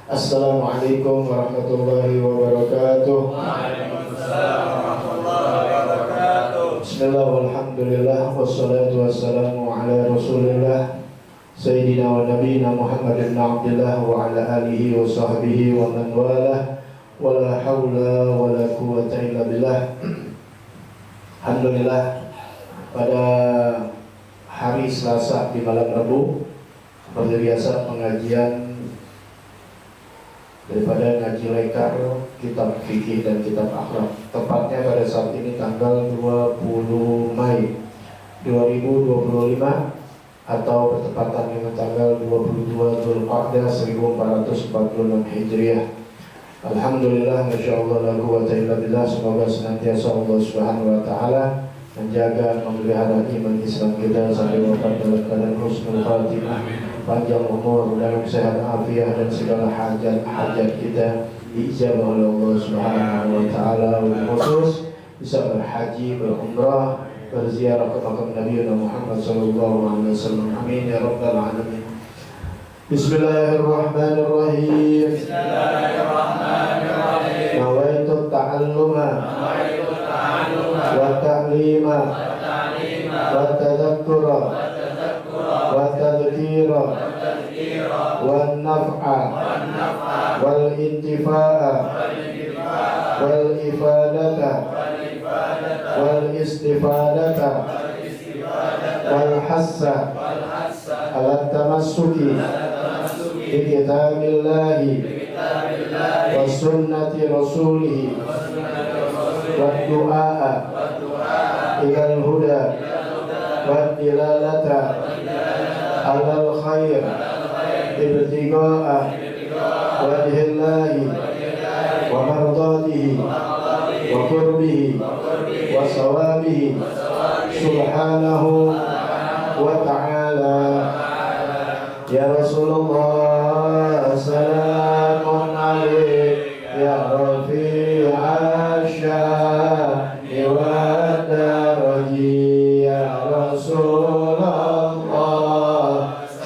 Assalamualaikum warahmatullahi wabarakatuh. Bismillah walhamdulillah wassalatu wassalamu ala rasulillah Sayyidina wa nabiyina Muhammad ibn Abdullah wa ala alihi wa sahbihi wa man walah wa la hawla wa la quwwata illa billah. Alhamdulillah, pada hari Selasa di malam Rabu seperti biasa pengajian daripada ngaji lekar kitab fikih dan kitab akhlak, tepatnya pada saat ini tanggal 20 Mei 2025 atau bertepatan dengan tanggal 22 Dzulqa'dah 1446 Hijriah. Alhamdulillah, masyaallah, la quwwata illa billah. Semoga senantiasa Allah Subhanahu wa taala menjaga memelihara iman Islam kita sampai wafat dalam keadaan husnul khatimah, panjang umur dalam sehat afiat, dan segala hajat kita diijabah oleh Allah Subhanahu wa taala. Khusus bisa berhaji, berumrah, berziarah ke makam Nabi Muhammad sallallahu alaihi wasallam. Amin ya rabbal alamin. Bismillahirrahmanirrahim. Bismillahirrahmanirrahim. Nawaitu ta'alluma wa ta'lima wa tadhakkura wa tadhkira wa naf'a wal intifa'a wal ifadata wal istifadata والحث على التمسك بكتاب الله وسنة رسوله والدعاء إلى الهدى والدلالة على الخير ابتغاء وجه الله ومرضاته وقربه وصوابه سبحانه وتعالى. يا رسول الله سلام عليك يا رفيع الشان والدرج. يا رسول الله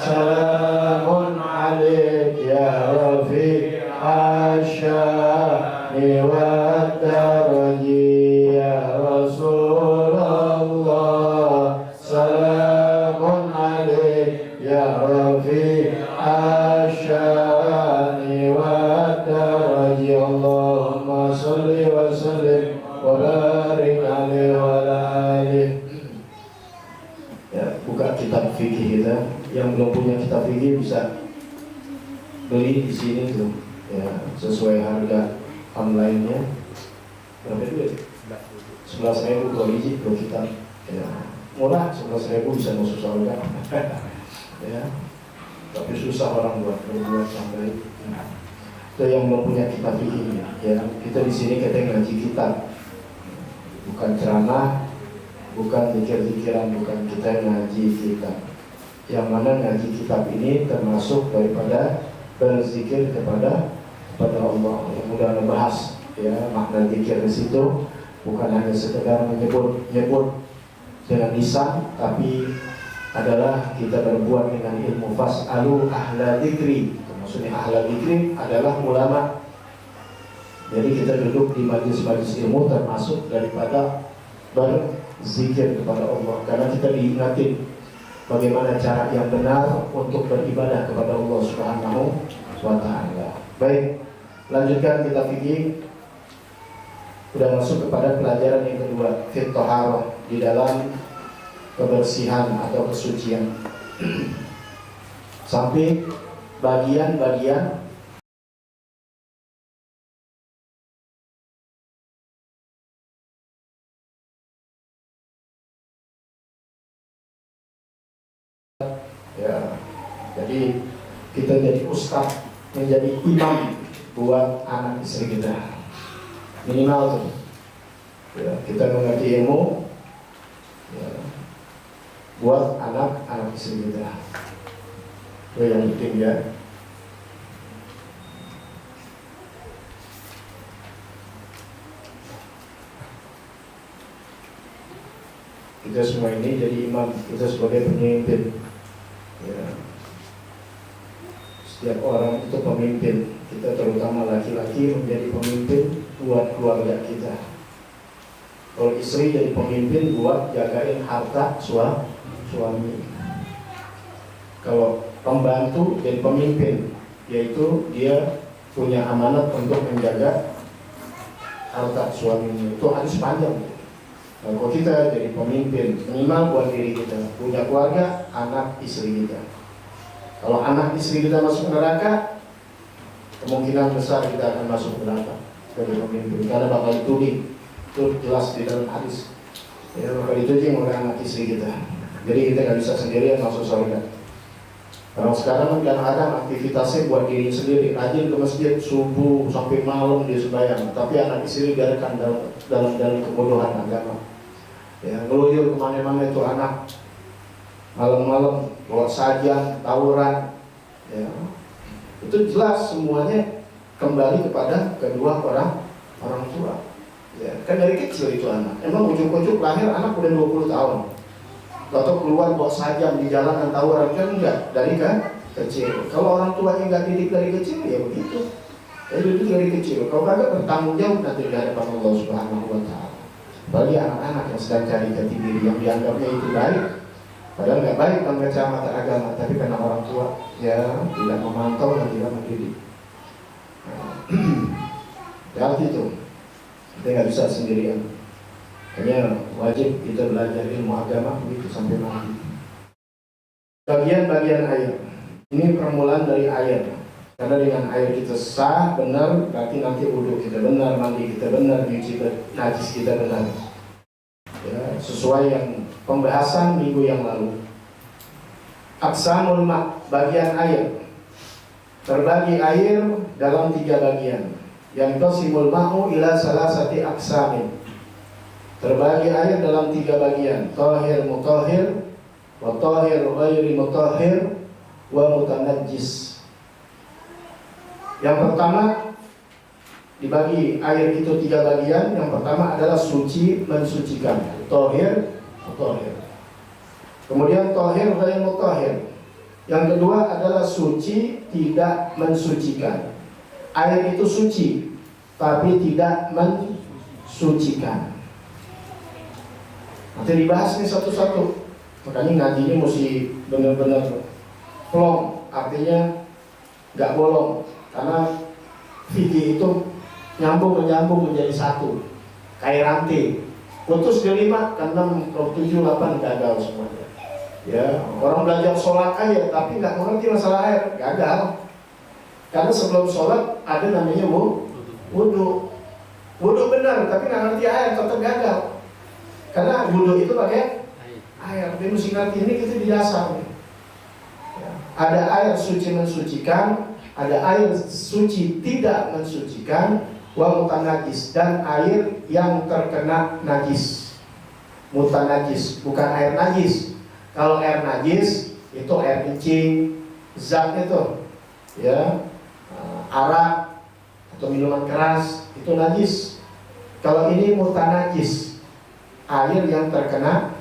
سلام عليك يا رفيع الشان والدرج. يا رسول الله سلام عليك يا رفيع الشان والدرج. اللهم صل وسلم وبارك عليه وعلى آله. Ya, buka kitab fikih kita. Yang belum punya kitab fikih bisa beli di sini tuh, ya, sesuai harga online-nya. Berapa duit? 11.000 dua biji, 2 kitab. Ya, murah, 11.000 bisa masuk surga. Ya, tapi susah orang berbuat sampai. Itu yang belum punya kitab fikih. Ya, kita di sini kita ngaji kitab, bukan ceramah, bukan zikir-zikiran, bukan kita ngaji kitab. Yang mana ngaji kitab ini termasuk daripada berzikir kepada Allah. Yang mudah membahas ya makna zikir di situ bukan hanya sekedar menyebut dengan lisan, tapi adalah kita berbuat dengan ilmu. Fas'alu ahla dzikri. Maksudnya ahla dzikri adalah ulama. Jadi kita duduk di majlis-majlis ilmu termasuk daripada berzikir kepada Allah, karena kita diingatin bagaimana cara yang benar untuk beribadah kepada Allah Subhanahu wa Ta'ala. Baik, lanjutkan kita fikih. Sudah masuk kepada pelajaran yang kedua, fit thaharah, di dalam kebersihan atau kesucian. Sampai bagian-bagian ya, jadi kita jadi ustaz, menjadi imam buat anak istri kita, minimal tuh ya, kita mengerti ilmu ya, buat anak istri kita. Itu yang penting ya. Kita semua ini jadi imam, kita sebagai pemimpin ya. Setiap orang itu pemimpin. Kita terutama laki-laki menjadi pemimpin buat keluarga kita. Kalau istri jadi pemimpin buat jagain harta suami. Kalau pembantu jadi pemimpin, yaitu dia punya amanat untuk menjaga harta suaminya. Itu harus panjang. Nah, kalau kita jadi pemimpin, minimal buat diri kita, punya keluarga, anak istri kita. Kalau anak istri kita masuk neraka, kemungkinan besar kita akan masuk neraka sebagai pemimpin, karena bakal dituding. Itu jelas di dalam hadis. Ya, bakal dituding oleh anak istri kita. Jadi kita nggak bisa sendirian masuk surga. Kalau sekarang kadang-kadang aktivitasnya buat diri sendiri, rajin ke masjid subuh sampai malam dia sembahyang, tapi anak istri biarkan dalam kebodohan agama. Ya, ngeluyur kemana-mana itu anak, malam-malam bawa sajian, tawuran, ya. Itu jelas semuanya kembali kepada kedua orang tua. Ya, kan dari kecil itu anak. Emang ujuk-ujuk lahir anak udah 20 tahun. Atau keluar bawa sajian di jalan dan tawuran, kan enggak, dari kan kecil. Kalau orang tuanya enggak didik dari kecil ya begitu. Itu dari kecil. Kalau kagak bertanggung jawab nanti di hadapan Allah Subhanahu wa Ta'ala. Bagi anak-anak yang sedang cari jati diri, yang dianggapnya itu baik, padahal nggak baik dalam kacamata agama, tapi karena orang tua ya tidak memantau dan tidak mendidik. Berarti itu kita nggak bisa sendirian. Hanya wajib kita belajar ilmu agama begitu sampai mati. bagian-bagian air. Ini permulaan dari air. Karena dengan air kita sah, benar, berarti nanti wudhu kita benar, mandi kita benar, cuci najis kita benar. Ya, sesuai yang pembahasan minggu yang lalu. Aqsamul ma', bagian air. Terbagi air dalam 3 bagian. Yang qasimul ma'u ila salasati aqsamin. Terbagi air dalam 3 bagian. Tahir mutahhir, wa tahir ghairi mutahhir, wa mutanajjis. Yang pertama, dibagi air itu 3 bagian. Yang pertama adalah suci, mensucikan. Tahir, mutahhir. Kemudian tahir ghairi mutahhir. Yang kedua adalah suci, tidak mensucikan. Air itu suci, tapi tidak mensucikan. Nanti dibahas nih satu-satu. Makanya ngajinya mesti benar-benar plong, artinya nggak bolong. Karena fikih itu nyambung-menyambung menjadi satu, kayak rantai. Putus ke 5, ke 6, ke 7, 8 gagal semuanya. Ya, orang belajar sholat aja tapi nggak mengerti masalah air, gagal. Karena sebelum sholat ada namanya wudhu. Wudhu benar, tapi nggak ngerti air, tetap gagal. Karena wudhu itu pakai air. Dia mesti ngerti ini, kita di dasar. Ya. Ada air suci mensucikan, ada air suci tidak mensucikan, wa mutanajis, dan air yang terkena najis. Mutanajis, bukan air najis. Kalau air najis itu air kencing, zat itu, ya, arak atau minuman keras itu najis. Kalau ini mutanajis, air yang terkena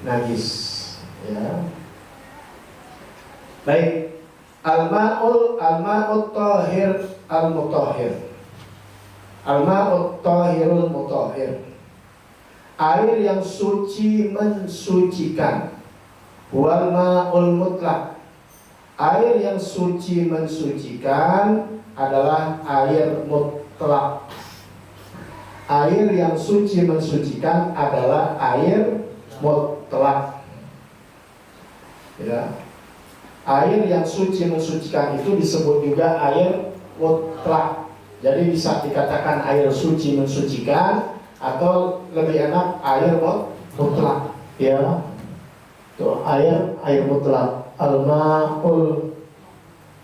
najis. Ya. Baik. Al-ma'ut tahir al-mutahhir. Al-ma'ut tahirul mutahhir. Air yang suci mensucikan. Wal ma'ul mutlaq. Air yang suci mensucikan adalah air mutlak. Air yang suci mensucikan adalah air mutlak. Ya. Air yang suci mensucikan itu disebut juga air mutlak. Jadi bisa dikatakan air suci mensucikan atau lebih enak air mutlak. Ya, tuh air mutlak. Al-ma'ul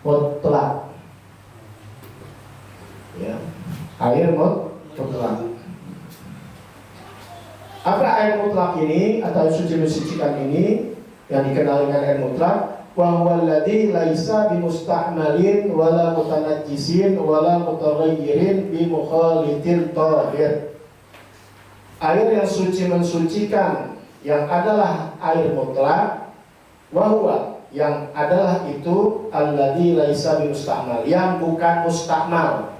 mutlak. Ya, air mutlak. Apa air mutlak ini atau suci mensucikan ini yang dikenal dengan air mutlak? Wa huwa alladhi laisa bimusta'malin wala mutanajjisin wala mutaghayyirin bi mukhalitil tahir. Air yang suci mensucikan yang adalah air mutlak, wa huwa yang adalah itu alladhi laisa bimusta'mal, yang bukan mustakmal.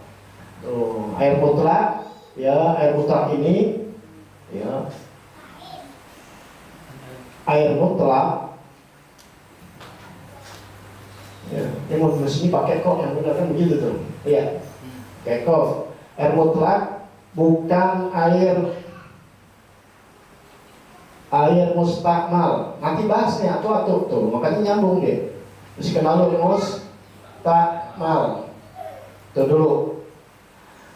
Air mutlak, ya, air mutlak ini, ya, air mutlak. Ya, ini mau ini pakai kok yang benar kan begitu tuh. Iya. Pakai kok. Air mutlak bukan air mustakmal. Nanti bahasnya atuh tuh. Makanya nyambung deh. Mesti kenal dulu mustakmal. Tuh dulu.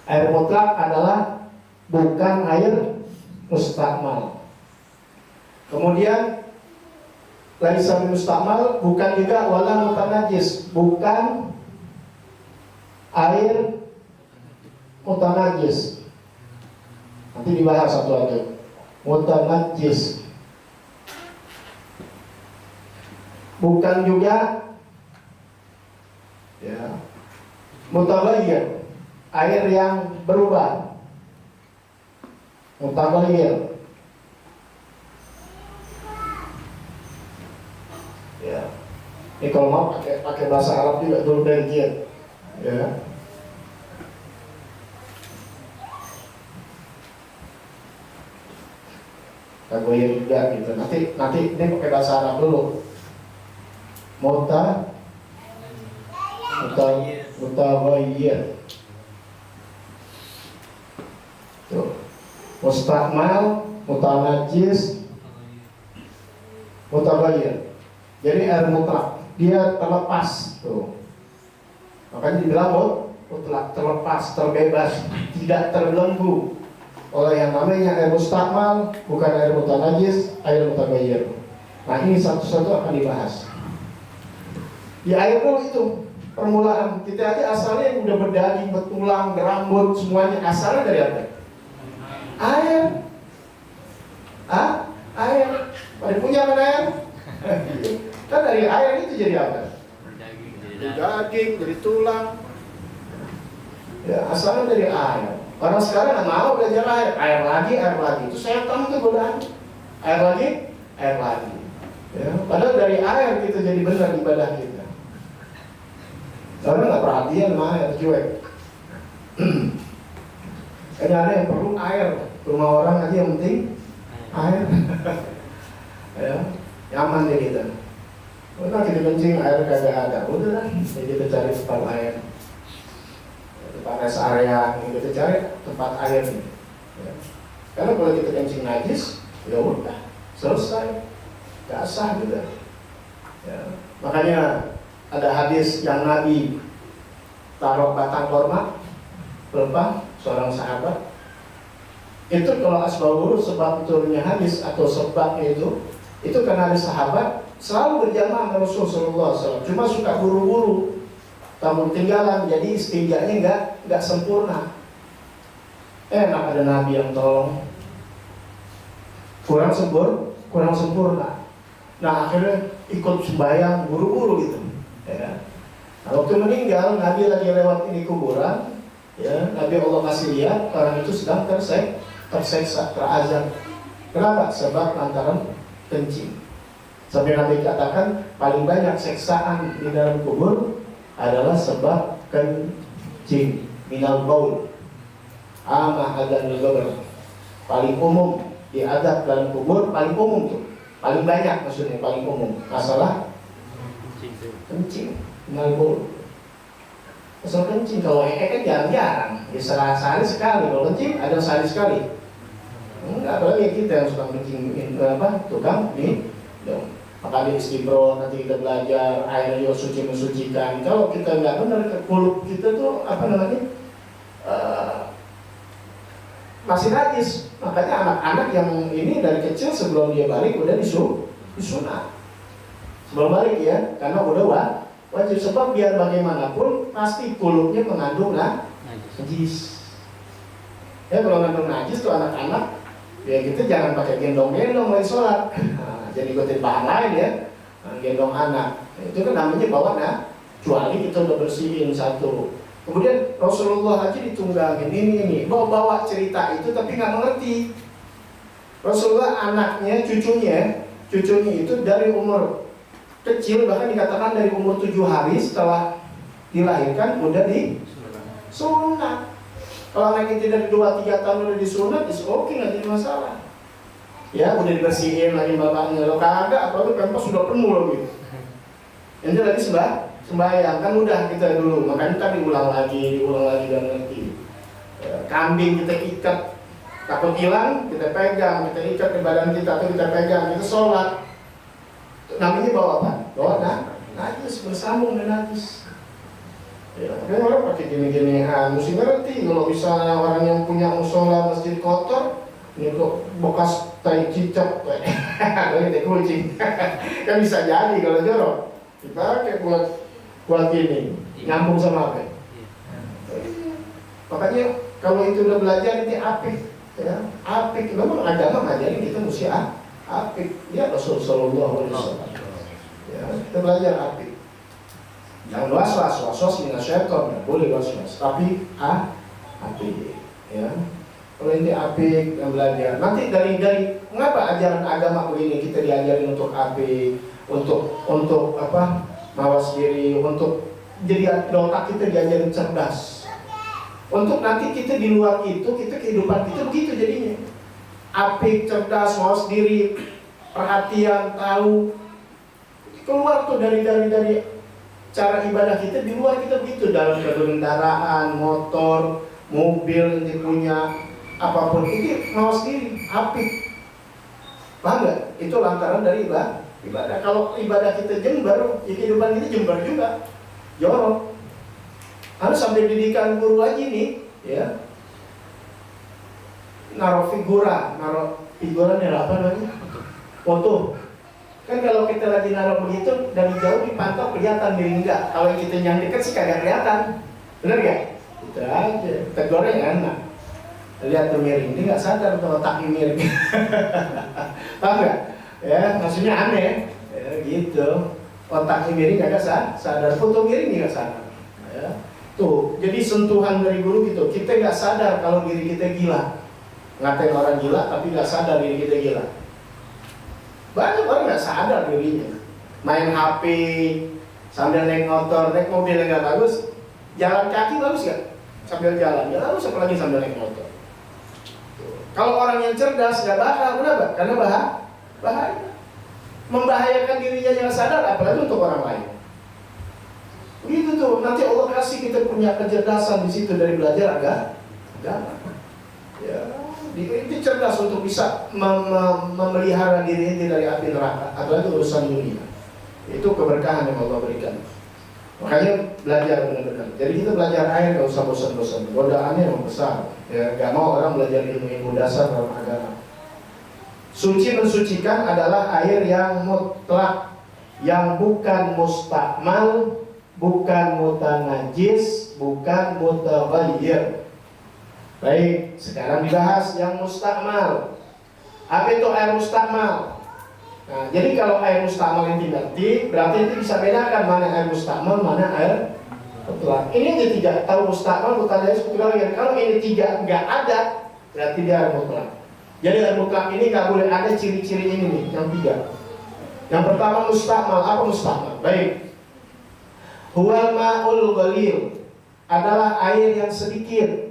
Air mutlak adalah bukan air mustakmal. Kemudian laisa mustakmal bukan juga wala mutanajis, bukan air mutanajis. Nanti dibahas satu-satu. Mutanajis bukan juga, ya, mutaghayyir, air yang berubah. Mutaghayyir, ya. Ini kalau mau pakai bahasa Arab juga dulu dari ya. Tagoyer juga gitu. Nanti ini pakai bahasa Arab dulu. Mutaghayyir. Tuh. Mustakmal, mutanajis, mutaghayyir. Jadi air mutlak, dia terlepas tuh. Makanya dibilang mutlak, terlepas, terbebas, tidak terbelenggu oleh yang namanya air mustakmal, bukan air mutanajis, air mutaghayyir. Nah ini satu-satu akan dibahas. Di air itu permulaan kita aja asalnya yang udah berdaging, bertulang, berambut, semuanya asalnya dari apa? Air. Air. Pada punya kan air? Kan dari air itu jadi apa? Dari daging, dari tulang. Ya asalnya dari air. Orang sekarang nggak mau belajar air lagi. Itu saya tahu tuh godaan. Air lagi. Ya, padahal dari air kita jadi benar ibadah kita. Orang nggak perhatian sama air, cuek. Kayaknya ada yang perlu air. Rumah orang aja yang penting air. Ya, nyaman deh kita. Udah kita kencing air kagak ada. Udah lah, kita cari tempat air. Tempat rest area, kita cari tempat air nih. Ya. Karena kalau kita kencing najis, ya udah selesai, gak sah juga. Ya. Makanya ada hadis yang Nabi taruh batang korma, pelepah seorang sahabat. Itu kalau asbabul sebab turunnya hadis atau sebabnya itu karena ada sahabat selalu berjamaah dengan Rasulullah SAW. Cuma suka buru-buru, tamu tinggalan, jadi istinjanya nggak sempurna. Enak ada Nabi yang tolong, kurang sempurna. Nah akhirnya ikut sembahyang buru-buru gitu. Ya. Nah, waktu meninggal Nabi lagi lewat ini kuburan, ya Nabi Allah kasih lihat orang itu sedang terseksa, terazab. Kenapa? Sebab lantaran kencing. Sampai Nabi katakan paling banyak seksaan di dalam kubur adalah sebab kencing, minal baul. Ama adanul gabar. Paling umum diadab dalam kubur, paling umum tuh. Paling banyak maksudnya, paling umum. Masalah kencing, minal baul. Masalah kencing, kalau kan jarang-jarang. Ya sehari sekali, kalau kencing ada sehari sekali. Enggak, apalagi kita yang suka kencing tukang nih. Maka di istibro nanti kita belajar air yang suci mensucikan. Kalau kita nggak benar ke kulit kita tuh masih najis. Makanya anak-anak yang ini dari kecil sebelum dia balik udah disunat. Sebelum balik ya, karena udah wajib. Sebab biar bagaimanapun pasti kulitnya mengandung najis. Ya kalau mengandung najis tuh anak-anak ya kita jangan pakai gendong-gendong lagi sholat. Jadi ikutin bahan lain ya, gendong anak. Itu kan namanya bawa kecuali kita udah bersihin satu. Kemudian Rasulullah aja ditunggangin ini bawa cerita itu tapi nggak mengerti. Rasulullah anaknya, cucunya itu dari umur kecil, bahkan dikatakan dari umur 7 hari setelah dilahirkan udah disunat. Kalau anak itu dari 2-3 tahun udah disunat, is oke, nggak jadi masalah. Ya udah dibersihin lagi bapaknya, lo kagak, apalagi pempes sudah penuh loh gitu. Ini lagi sembahyang kan udah kita dulu, makanya tadi diulang lagi dan ngerti. Kambing kita ikat, takut hilang, kita pegang, kita ikat di badan kita atau kita pegang, kita sholat. Namanya bawa apa? Bawa najis, bersambung dengan najis. Ya, kan orang pakai gini-ginian, mesti ngerti kalau misalnya orang yang punya musola masjid kotor, ini kok bekas tai cicak, kayak tai kucing, kan bisa jadi kalau jorok. Dipakai buat ini, nyambung sama apa? Makanya kalau itu udah belajar ini apik, ya apik. Memang agama ngajarin kita mesti apik. Ya Rasulullah SAW. Ya kita belajar apik. Jangan was-was minasy syaitan, boleh was-was, tapi apik. Ya. Kalau ini apik yang belajar. Nanti dari mengapa ajaran agama begini kita diajarin untuk apik, untuk apa? Mawas diri, untuk jadi otak kita diajarin cerdas. Untuk nanti kita di luar itu, kita kehidupan kita begitu jadinya. Apik, cerdas, mawas diri, perhatian, tahu. Keluar tuh dari cara ibadah kita di luar kita begitu, dalam kendaraan, motor, mobil yang dipunya, apapun itu mawas diri, apik. Paham gak? Itu lantaran dari Ibadah, kalau ibadah kita jember, ya kehidupan kita jember juga, jorok. Harus sampai didikan guru aja nih, ya. Naruh figura nih apa namanya? Foto. Kan kalau kita lagi naruh begitu, dari jauh dipantau kelihatan miring enggak. Kalau kita yang dekat sih kagak kelihatan. Bener gak? Itu aja. Tegornya enak. Lihat tuh miring, dia nggak sadar kalau otaknya miring. Paham nggak? Ya, maksudnya aneh. Ya, gitu. Otaknya miring nggak sadar, foto miring nggak sadar. Ya. Tuh, jadi sentuhan dari guru gitu. Kita nggak sadar kalau diri kita gila. Ngatain orang gila, tapi nggak sadar diri kita gila. Banyak orang nggak sadar dirinya. Main HP, sambil naik motor, naik mobil yang nggak bagus. Jalan kaki bagus nggak? Sambil jalan, ya bagus apalagi sambil naik motor. Kalau orang yang cerdas nggak bakal, kenapa? Karena bahaya. Membahayakan dirinya yang sadar, apalagi untuk orang lain. Begitu tuh, nanti Allah kasih kita punya kecerdasan di situ dari belajar agama. Ya, itu cerdas untuk bisa memelihara diri ini dari api neraka, apalagi urusan dunia. Itu keberkahan yang Allah berikan. Makanya belajar benar-benar. Jadi kita belajar air nggak usah bosan-bosan. Godaannya yang besar. Ya, nggak mau orang belajar ilmu dasar dalam agama. Suci mensucikan adalah air yang mutlak, yang bukan mustakmal, bukan mutanajis, bukan mutaghayyir. Baik, sekarang dibahas yang mustakmal. Apa itu air mustakmal? Nah, jadi kalau air mustakmal yang dimengerti, berarti itu bisa bedakan mana air mustakmal, mana air mutlak. Ini aja tidak tahu mustakmal, mutanajis, mutaghayyir. Kalau ini tiga nggak ada, berarti dia air mutlak. Jadi air mutlak ini nggak boleh ada ciri-ciri ini nih, yang tiga. Yang pertama mustakmal. Apa mustakmal? Baik. Huwal ma'ul ghalil adalah air yang sedikit.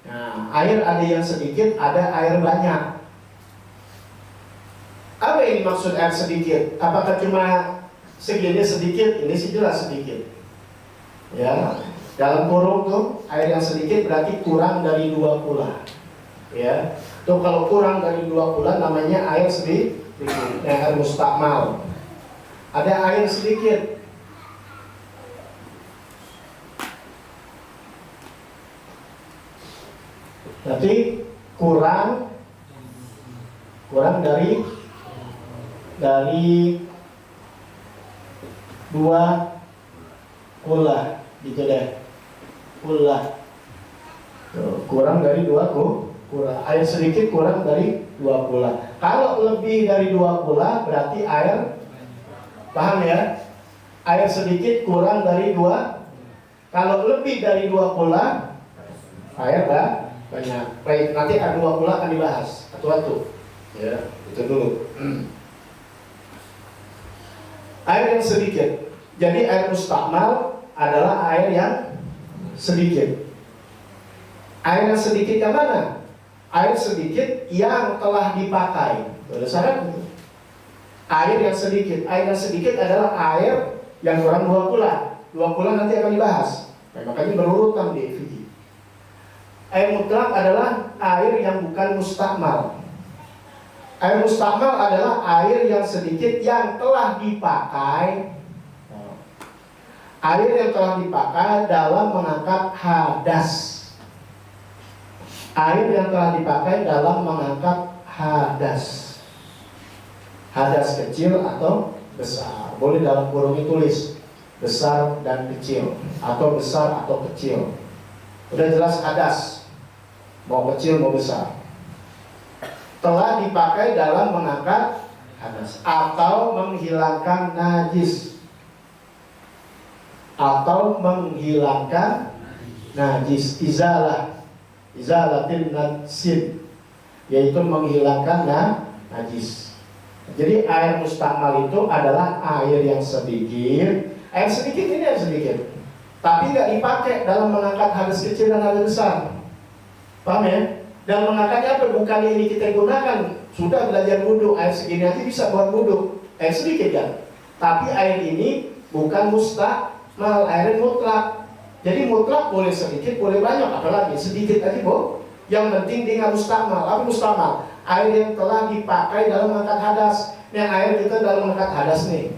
Nah, air ada yang sedikit, ada air banyak. Apa ini maksud air sedikit? Apakah cuma segini sedikit? Ini sih jelas sedikit. Ya, dalam kurung tuh air yang sedikit berarti kurang dari 2 kula. Ya, tuh kalau kurang dari 2 kula namanya air sedikit, air mustakmal. Ada air sedikit. Berarti kurang dari 2 kula, gitu deh. Kula. Kurang dari 2 kula. Air sedikit kurang dari 2 kula. Kalau lebih dari 2 kula berarti air, paham ya? Air sedikit kurang dari 2. Kalau lebih dari 2 kula, air banyak. Baik, nanti ada 2 kula akan dibahas satu-satu. Ya, itu dulu. Air yang sedikit. Jadi air mustakmal adalah air yang sedikit. Air yang sedikit yang mana? Air sedikit yang telah dipakai. Ada syarat. Air yang sedikit. Air yang sedikit adalah air yang kurang 2 kula. 2 kula nanti akan dibahas. Nah, makanya berurutan di fikih. Air mutlak adalah air yang bukan mustakmal. Air mustakmal adalah air yang sedikit yang telah dipakai. Air yang telah dipakai dalam mengangkat hadas. Air yang telah dipakai dalam mengangkat hadas. Hadas kecil atau besar. Boleh dalam kurung tulis besar dan kecil, atau besar atau kecil. Udah jelas hadas. Mau kecil mau besar. Telah dipakai dalam mengangkat hadas atau menghilangkan najis. Atau menghilangkan najis. Izalatin najsin, yaitu menghilangkan najis. Jadi air mustakmal itu adalah air yang sedikit. Air sedikit ini air sedikit, tapi nggak dipakai dalam mengangkat hadas kecil dan hadas besar. Paham ya? Dan mengangkatnya apa? Bukan ini kita gunakan. Sudah belajar wudhu, air segini aja bisa buat wudhu. Air sedikit kan? Tapi air ini bukan mustakmal, air mutlak. Jadi mutlak boleh sedikit, boleh banyak, apalagi sedikit aja boh. Yang penting dia nggak mustakmal. Apa mustakmal? Air yang telah dipakai dalam mengangkat hadas. Ini air kita dalam mengangkat hadas nih.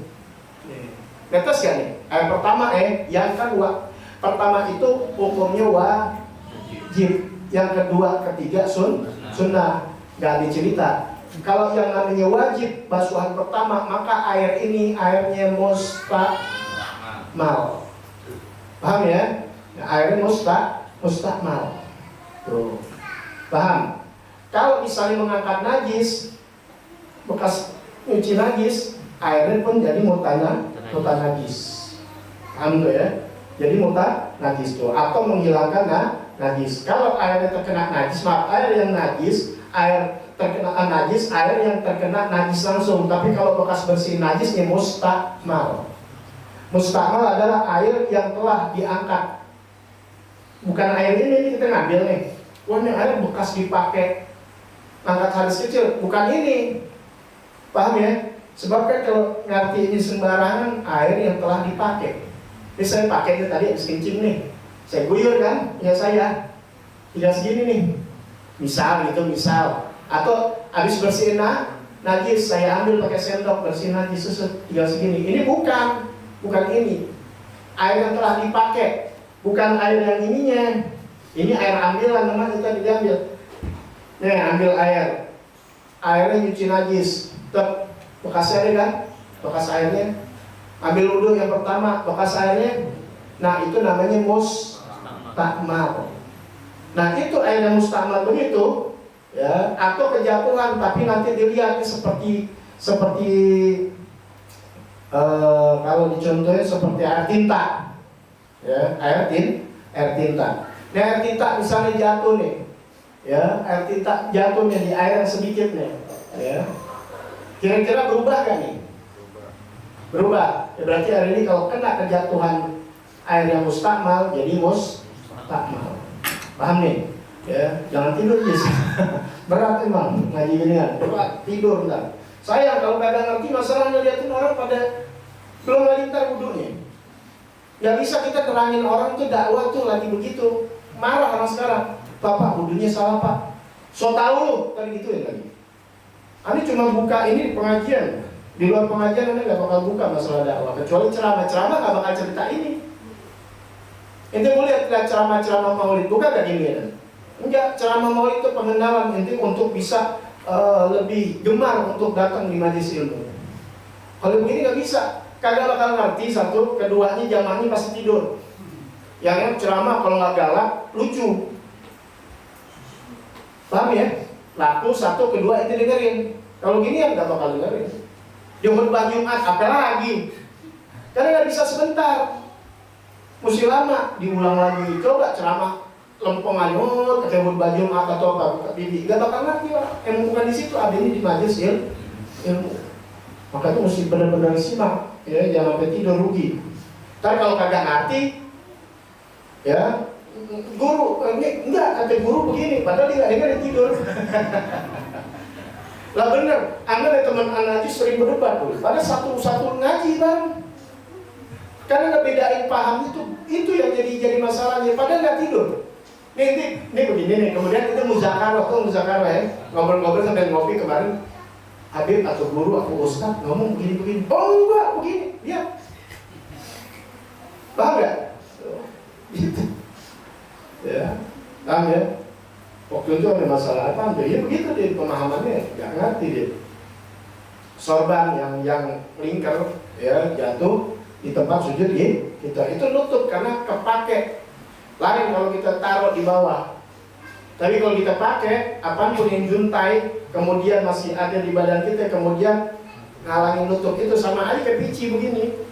Netes gak nih? Air pertama yang kedua. Pertama itu hukumnya wajib. Yang kedua, ketiga sunnah. Gak dicerita. Kalau yang namanya wajib basuhan pertama, maka air ini airnya mustakmal. Paham ya? Airnya mustakmal. Tuh. Paham? Kalau misalnya mengangkat najis, bekas nyuci najis, airnya pun jadi mutan najis. Paham tuh ya? Jadi mutan najis tuh, atau menghilangkan najis. Kalau airnya terkena najis, air yang najis, air terkena najis, air yang terkena najis langsung. Tapi kalau bekas bersih najisnya mustakmal. Mustakmal adalah air yang telah diangkat. Bukan air ini kita ngambil nih. Wah, ini air bekas dipakai angkat hadas kecil, bukan ini. Paham ya? Sebab kan kalau ngerti ini sembarangan, air yang telah dipakai. Ini saya pakai itu tadi habis kencing nih, saya guyur kan, ya saya tinggal segini nih. Misal. Atau habis bersihin najis, saya ambil pakai sendok bersihin najis, tinggal segini. Ini bukan ini. Air yang telah dipakai, bukan air yang ininya. Ini air ambilan, memang kita diambil. Nih, ambil airnya nyuci najis, bekas airnya kan, bekas airnya. Ambil wudhu yang pertama, bekas airnya. Nah, itu namanya mustakmal. Nah, itu air yang mustakmal begitu, ya, atau kejatuhan, tapi nanti dilihat seperti kalau dicontohin seperti air tinta, ya, air tinta. Nah, air tinta misalnya jatuh nih, ya, air tinta jatuhnya di air yang sedikit nih, ya. Kira-kira berubah gak nih? Berubah. Ya, berarti air ini kalau kena kejatuhan air yang mustakmal, jadi mustakmal. Paham nih? Ya, jangan tidur guys. Berat emang ngaji ginian. Berat tidur ntar. Sayang kalau kagak ngerti masalah ngeliatin orang pada belum lagi ntar wudhunya. Gak bisa kita terangin orang tuh dakwah tuh lagi begitu. Marah orang sekarang. Bapak wudhunya salah pak. So tau lu tadi gituin lagi. Ani cuma buka ini pengajian. Di luar pengajian Anda gak bakal buka masalah dakwah. Kecuali ceramah gak bakal cerita ini. Ente boleh lihat ceramah maulid, bukan gak gini ya? Enggak, ceramah maulid itu pengenalan ente untuk bisa lebih gemar untuk datang di majelis ilmu. Kalau begini gak bisa. Kagak bakal ngerti satu, keduanya jamaahnya pasti tidur. Yang ceramah kalau nggak galak, lucu. Paham ya? Laku satu, kedua itu dengerin. Kalau gini ya nggak bakal dengerin. Dia khutbah Jumat, apa lagi? Karena nggak bisa sebentar. Mesti lama, diulang lagi. Coba ceramah lempeng aja, pakai khutbah Jumat atau apa? Bibi, nggak bakal ngerti orang. Yang bukan di situ, ada ini di majelis ilmu. Maka itu mesti benar-benar simak. Ya, jangan sampai tidur rugi. Tapi kalau kagak ngerti, ya guru ini enggak, kata guru begini, padahal dia nggak tidur. Lah bener, Anda dan teman ngaji sering berdebat tuh. Pada satu ngaji bang, karena nggak bedain paham itu yang jadi masalahnya. Padahal nggak tidur. Nih begini nih, kemudian itu muzakarah ya, ngobrol-ngobrol sambil ngopi kemarin. Habib atau guru atau ustaz ngomong begini. Oh enggak, begini. Dia paham gak? Gitu. Ya, paham ya? Waktu itu ada masalah apa? Ya begitu dia pemahamannya, gak ngerti dia. Sorban yang lingkar, ya jatuh di tempat sujud kita itu nutup karena kepake. Lain kalau kita taruh di bawah. Tapi kalau kita pakai, apapun yang juntai, kemudian masih ada di badan kita, kemudian ngalangin nutup itu sama aja kayak pici begini.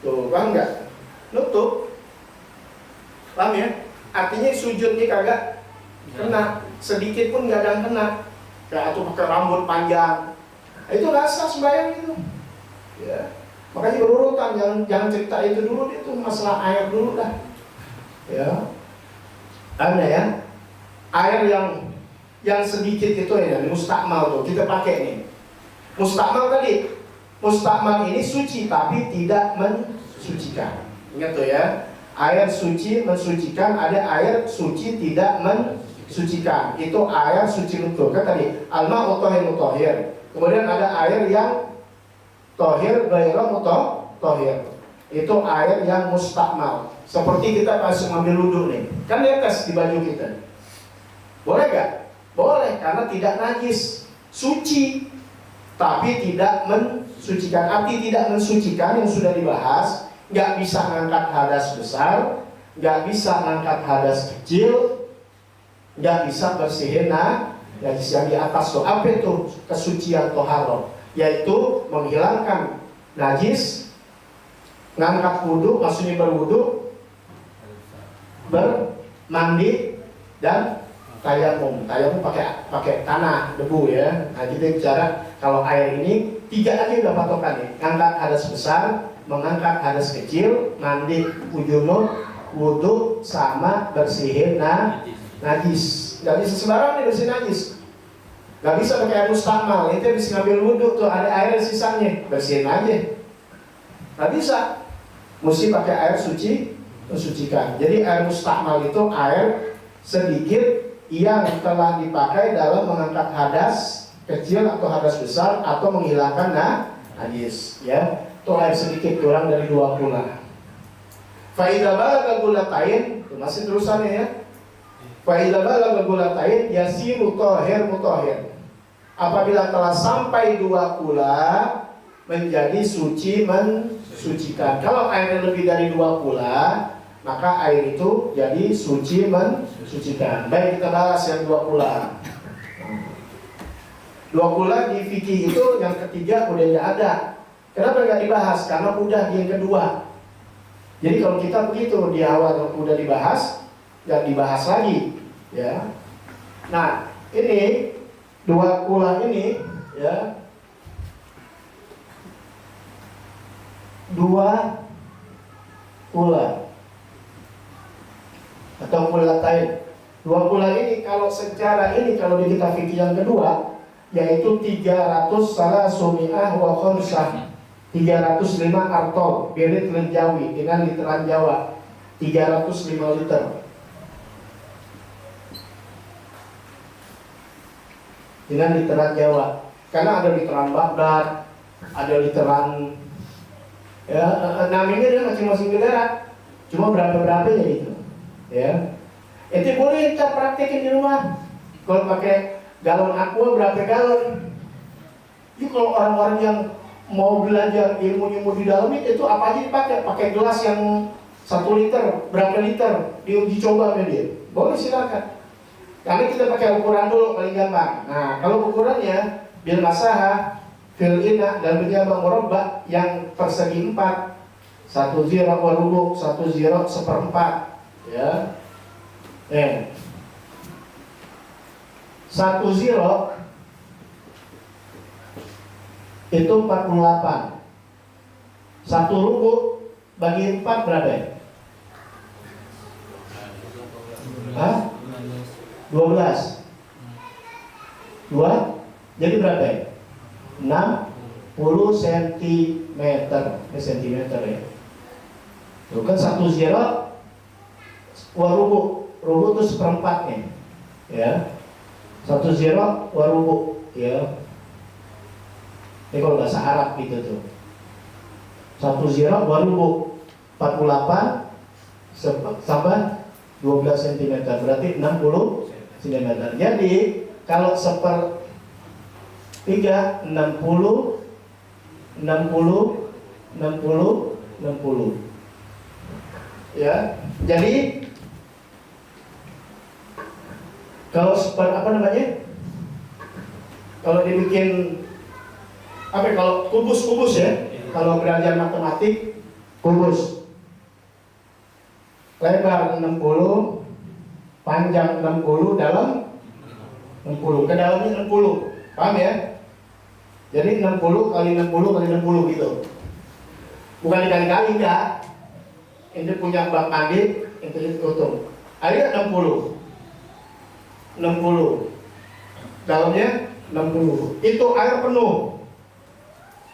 Tuh, paham nggak? Nutup, paham ya? Artinya sujud ini kagak kena, sedikit pun nggak ada yang kena. Kayak atau pakai rambut panjang, itu rasa sembahyang itu. Ya, makanya berurutan, jangan cerita itu dulu, itu masalah air dulu dah. Ya, ada ya. Air yang sedikit itu ya, mustakmal tuh kita pakai nih. Mustakmal tadi, mustakmal ini suci tapi tidak mensucikan. Ingat tuh ya, air suci mensucikan, ada air suci tidak mensucikan. Itu air suci betul kan tadi. Al-ma'u thahir mutahhir. Kemudian ada air yang tohir ghairu tohir. Itu air yang mustakmal. Seperti kita pas ngambil wudhu nih, kan netes di baju kita. Boleh gak? Boleh, karena tidak najis, suci, tapi tidak mensucikan. Arti tidak mensucikan yang sudah dibahas, gak bisa ngangkat hadas besar, gak bisa ngangkat hadas kecil, gak bisa bersihin najis yang di atas tuh. Apa itu kesucian toharoh? Yaitu menghilangkan najis, ngangkat wudhu, maksudnya berwudhu, bermandi, dan tayamum. Tayamum pakai tanah, debu ya. Nah kita bicara kalau air ini 3 aja udah patokan nih. Ngangkat hadas besar, mengangkat hadas kecil, mandi junub, wudhu, sama bersihin najis. Gak bisa sembarang nih bersihin najis. Gak bisa pakai air mustakmal. Itu bisa ngambil wudhu tuh, ada air sisanya, bersihin aja. Gak bisa. Mesti pakai air suci, mensucikan. Jadi air mustakmal itu air sedikit yang telah dipakai dalam mengangkat hadas kecil atau hadas besar atau menghilangkan najis. Ya, itu air sedikit kurang dari 2 kula. Faidah balagha gulatain, itu masih terusannya ya. Faidah balagha gulatain yasiru tohir mutohir. Apabila telah sampai 2 kula menjadi suci mensucikan. Kalau airnya lebih dari 2 kula, maka air itu jadi suci mensucikan. Baik, kita bahas yang 2 kula. 2 kula di fikih itu yang ketiga udah nggak ada. Kenapa nggak dibahas? Karena udah di yang kedua. Jadi kalau kita begitu di awal udah dibahas, nggak dibahas lagi, ya. Nah, ini 2 kula ini, ya. 2 kula atau kulatain. 2 kula ini kalau secara ini kalau di kitab fikih yang kedua yaitu 300 salah sumi'ah wa khamsah, 305 artol birit lenjawi dengan literan Jawa 305 liter. Dengan literan Jawa. Karena ada literan Baghdad, ada literan ya, namanya dia masing-masing negara. Cuma berapa-berapa ya gitu. Ya. Itu boleh kita praktekin di rumah. Kalau pakai galon aqua berapa galon? Itu kalau orang-orang yang mau belajar ilmu-ilmu di dalam itu apa aja dipakai? Pakai gelas yang 1 liter, berapa liter? Diuji coba sama dia. Boleh silakan. Karena kita pakai ukuran dulu paling gampang. Nah, kalau ukurannya bil masaha fil ina dan berjabang murabba yang persegi 4, 1 ziro warubu, 1 ziro seperempat, ya. 1 ziro itu 48. 1 rubu bagi 4 berapa ya? Hah? 12. 2 jadi berapa ya? 60 cm ya. Itu kan 1 ziro warubu, rubu itu seperempatnya, ya. 1 ziro warubu, ya. Ini kalau bahasa Arab gitu tuh. 1 ziro warubu 48 sampai 12 cm berarti 60 cm. Jadi kalau 1/3 60 ya. Jadi kalau kalau dibikin kalau kubus ya, kalau belajar matematik kubus lebar 60, panjang 60, dalam 60, ke dalamnya 60, paham ya? Jadi 60 kali 60 kali 60 gitu. Bukan dikali-kali enggak. Ini punya bak mandi, itu hitung. Airnya 60, dalamnya 60. Itu air penuh.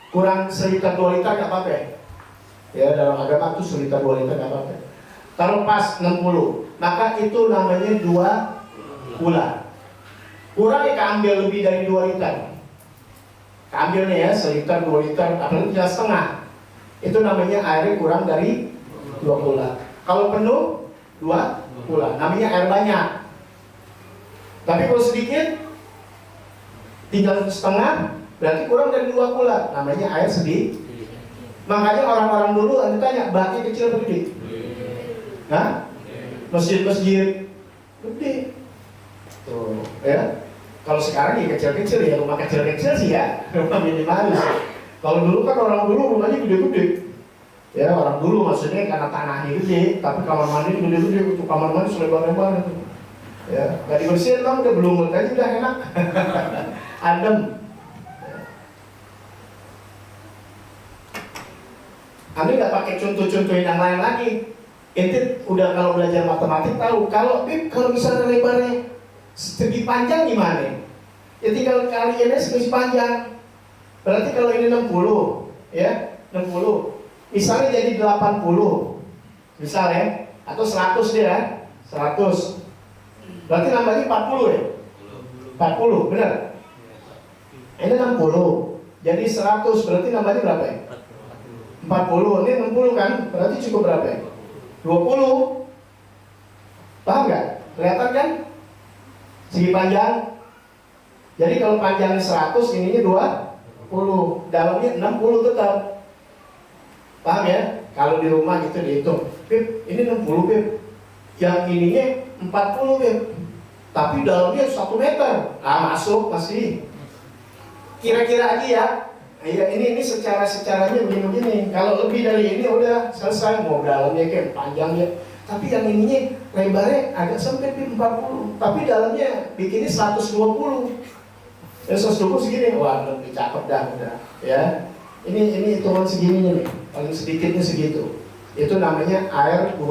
Kurang 1 liter 2 liter nggak apa-apa. Ya, dalam agama itu 1 liter 2 liter nggak apa-apa. Kalau pas 60, maka itu namanya 2 kula. Kurang kita ambil lebih dari 2 liter. ambil nih ya, 1 liter, 2 liter, apalagi 3,5. Itu namanya airnya kurang dari 2 kula. Kalau penuh 2 kula, namanya air banyak. Tapi kalau sedikit, 3,5, berarti kurang dari 2 kula, namanya air sedikit. Makanya orang-orang dulu Anda tanya, baknya kecil atau gede? Hah? Masjid-masjid gede. Tuh, ya. Kalau sekarang ya kecil-kecil ya, rumah kecil-kecil sih ya, rumah minimalis. Kalau dulu kan orang dulu rumahnya gede-gede. Ya, orang dulu maksudnya karena tanahnya gede, tapi kamar mandi gede-gede, untuk kamar mandi selebar-lebar itu. Ya, nggak dibersihin bang, udah belum aja udah enak. Adem. Anda nggak pakai contoh-contohin yang lain lagi. Ente udah kalau belajar matematik tahu kalau misalnya lebarnya segi panjang gimana? Ya tinggal kaliin aja segi panjang. Berarti kalau ini 60, ya 60. Misalnya jadi 80, misalnya, atau 100 deh ya, 100. Berarti nambahnya 40 ya? 40, benar? Ini 60, jadi 100, berarti nambahnya berapa ya? 40, ini 60 kan? Berarti cukup berapa ya? 20. Paham nggak? Kelihatan kan? Segi panjang. Jadi kalau panjangnya 100, ininya 20, dalamnya 60 tetap. Paham ya? Kalau di rumah gitu dihitung, Pip, ini 60 Pip, yang ininya 40 Pip, tapi dalamnya 1 meter. Masuk masih. Kira-kira aja ya. Iya, ini secaranya begini-begini. Kalau lebih dari ini udah selesai, mau dalamnya kayak panjangnya. Tapi yang ininya lebarnya agak sempit Pip, 40, tapi dalamnya bikinnya 120. Ya 120 segini, wah lebih cakep dah udah. Ya. Ini hitungan segininya nih, paling sedikitnya segitu. Itu namanya air 2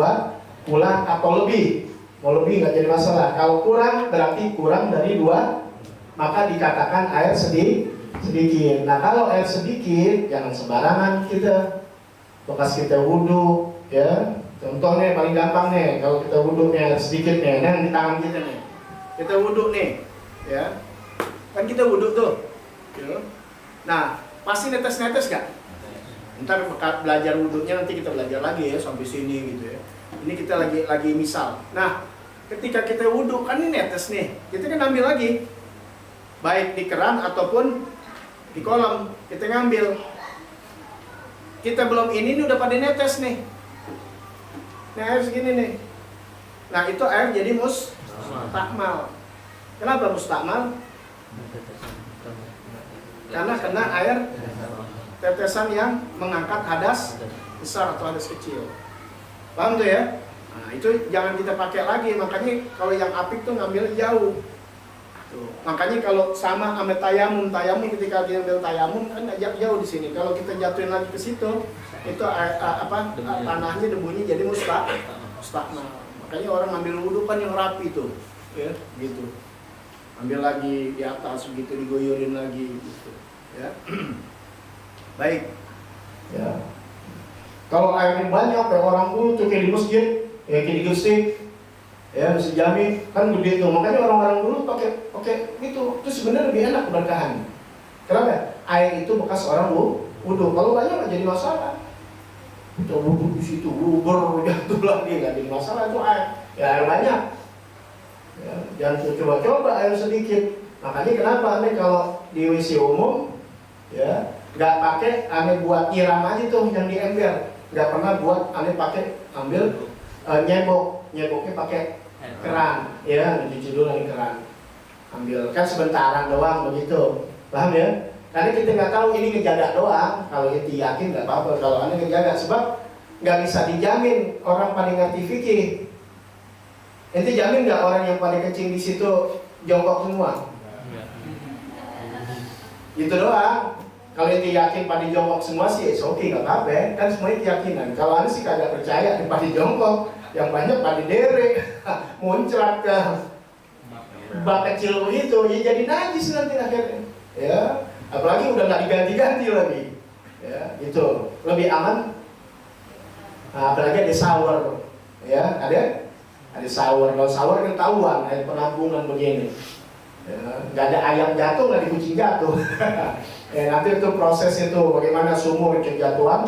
kula atau lebih. Mau lebih nggak jadi masalah. Kalau kurang berarti kurang dari 2, maka dikatakan air sedikit. Nah kalau air sedikit, jangan sembarangan kita. Bekas kita wudhu, ya. Contohnya paling gampang nih, kalau kita wudhu nih air sedikit nih, nah di tangan kita nih. Kita wudhu nih, ya. Kan kita wudhu tuh. Ya. Nah, pasti netes-netes gak? Ntar belajar wudhunya nanti kita belajar lagi ya sampai sini gitu ya. Ini kita lagi misal. Nah, ketika kita wudhu kan ini netes nih, kita kan ambil lagi, baik di keran ataupun di kolam kita ngambil. Kita belum ini udah pada netes nih. Nah air segini nih. Nah itu air jadi mustakmal. Kenapa mustakmal? Karena kena air tetesan yang mengangkat hadas besar atau hadas kecil. Paham tuh ya? Nah itu jangan kita pakai lagi. Makanya kalau yang apik tuh ngambil jauh. Tuh. Makanya kalau sama tayamum ketika diambil tayamum kan agak jauh di sini. Kalau kita jatuhin lagi ke situ, itu tanahnya debunya jadi mustakmal. Makanya orang ngambil wudhu kan yang rapi tuh, ya, gitu. Ambil lagi di atas begitu digoyorin lagi, gitu, ya. Baik, ya. Kalau airnya banyak kayak orang dulu tuh kayak di masjid, ya kayak di Gresik. Ya, masih Jami kan gede tuh, makanya orang-orang dulu pakai gitu. Itu sebenarnya lebih enak keberkahan. Kenapa? Air itu bekas orang wudhu. Kalau banyak nggak jadi masalah. Kita wudhu di situ, jatuh lagi nggak jadi masalah itu air. Ya air banyak. Ya, jangan coba-coba air sedikit. Makanya kenapa aneh kalau di WC umum, ya nggak pakai aneh buat nyiram aja tuh yang di ember. Nggak pernah buat aneh pakai ambil nyeboknya pakai keran, ya, cuci dulu dari keran, ambil kan sebentaran doang begitu, paham ya? Karena kita nggak tahu ini ngejaga doang. Kalau kita yakin nggak apa-apa, kalau anda ngejaga sebab nggak bisa dijamin orang paling ngerti fikih. Ente jamin nggak orang yang paling kencing di situ jongkok semua? Gitu doang. Kalau ente yakin pada jongkok semua sih, oke nggak apa-apa, kan semuanya keyakinan. Kalau anda sih kagak percaya pada jongkok. Yang banyak pada derek, muncrat ke bak kecil begitu, ya jadi najis nanti akhirnya. Ya, apalagi udah nggak diganti-ganti lagi. Ya, itu lebih aman. Nah, apalagi ada shower, ya ada shower. Kalau shower kan tahuan, ada penampungan begini. Ya, nggak ada ayam jatuh, nggak ada kucing jatuh. Ya, nanti itu proses itu bagaimana sumur kejatuhan.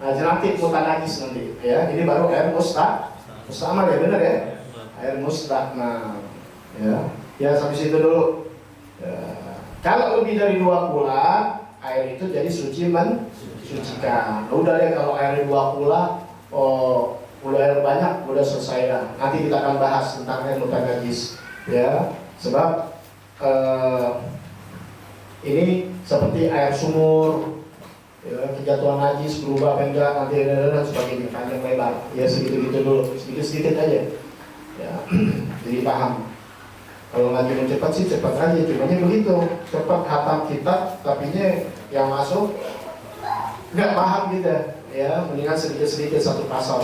Nah, nanti mutanajis nanti. Ya, ini baru air mustamal ya, benar ya? Air mustakmal. Ya sampai situ dulu. Ya. Kalau lebih dari 2 kula, air itu jadi suci mensucikan. Udah deh kalau air 2 kula, udah air banyak, udah selesai dah. Nanti kita akan bahas tentang air mutanajis. Ya, sebab ini seperti air sumur, ya, kejatuhan najis berubah apa enggak nanti dan sebagainya, panjang lebar. Ya segitu-gitu dulu, sedikit-sedikit aja. Ya, jadi paham. Kalau ngaji mau cepat sih cepat aja, cumanya begitu, cepat khatam kitab, tapinya yang masuk nggak paham gitu. Ya, mendingan sedikit-sedikit satu pasal.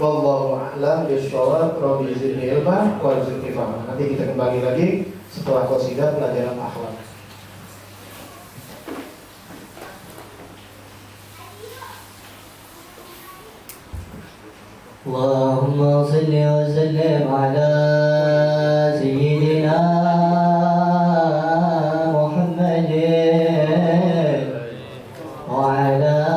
Wallahu a'lam bishawab, rabbi zidni ilma warzuqni fahma. Nanti kita kembali lagi setelah qasidah pelajaran akhlak. Allahumma salli wa sallim ala sayyidina Muhammadin wa ala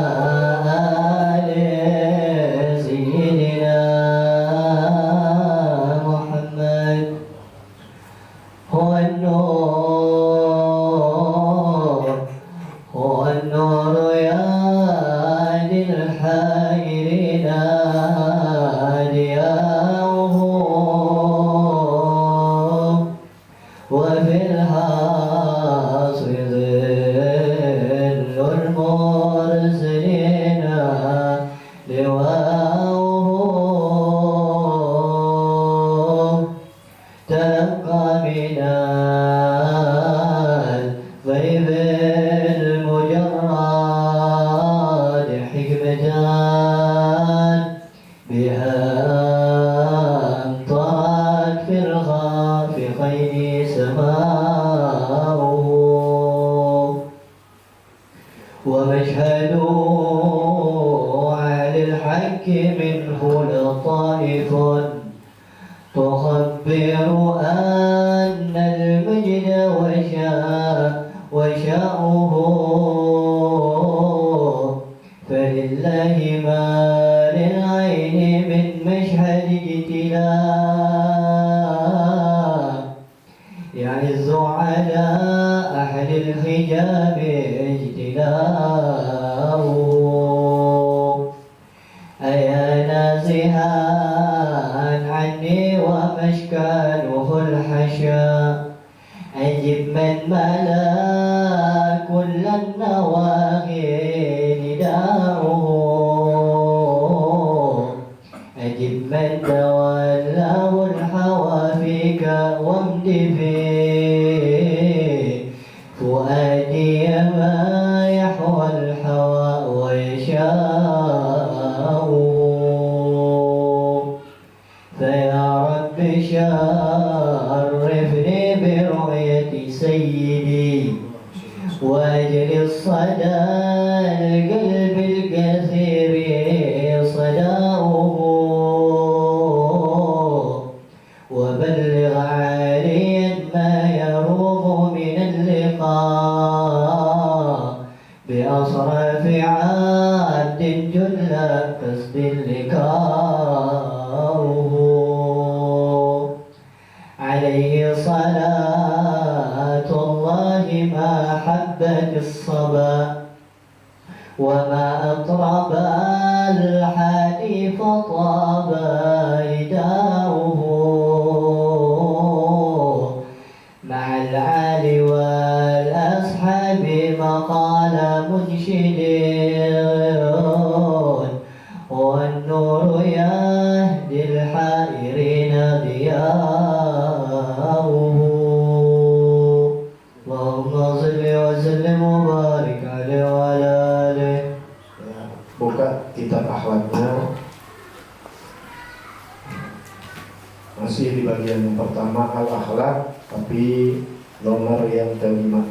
Masih di bagian yang pertama al-akhlak, tapi nomor yang kelima.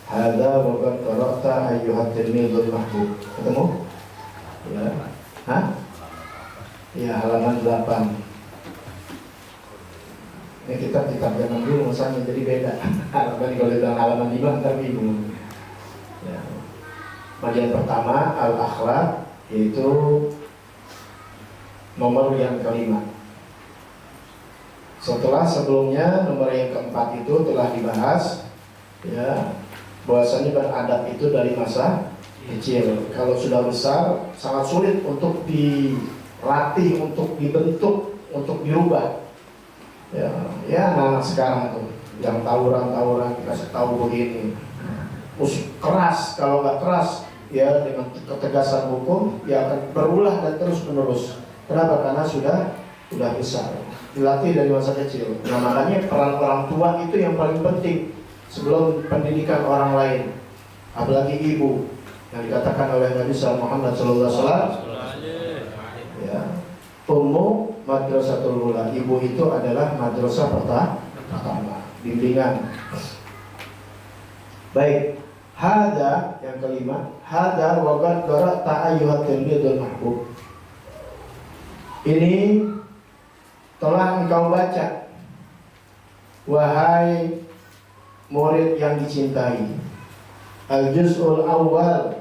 Hadza wa qad qara'ta ayyuhat tilmidul mahbub. Ketemu? Ya. Hah? Ya, halaman 8. Ini kitab zaman dulu misalnya jadi beda. Halaman kalau bilang halaman 5 ntar bingung. Ya. Bagian pertama al-akhlak, yaitu nomor yang kelima. Setelah sebelumnya nomor yang keempat itu telah dibahas, ya, bahwasanya beradab itu dari masa kecil. Kalau sudah besar sangat sulit untuk dilatih, untuk dibentuk, untuk dirubah. Ya anak-anak sekarang tuh yang tawuran dikasih tahu begini, keras. Kalau nggak keras, ya dengan ketegasan hukum, ya akan berulah dan terus menerus. Kenapa? Karena sudah besar, dilatih dari masa kecil. Nah makanya peran orang tua itu yang paling penting sebelum pendidikan orang lain, apalagi ibu yang dikatakan oleh Nabi Muhammad SAW, ya, ummu madrasatul ula, ibu itu adalah madrasah pertama, bimbingan. Baik, hada yang kelima, hada waqad qara'ta ayyuhat tilmidul mahbub. Ini telah engkau baca, wahai murid yang dicintai, al-juz'ul awal,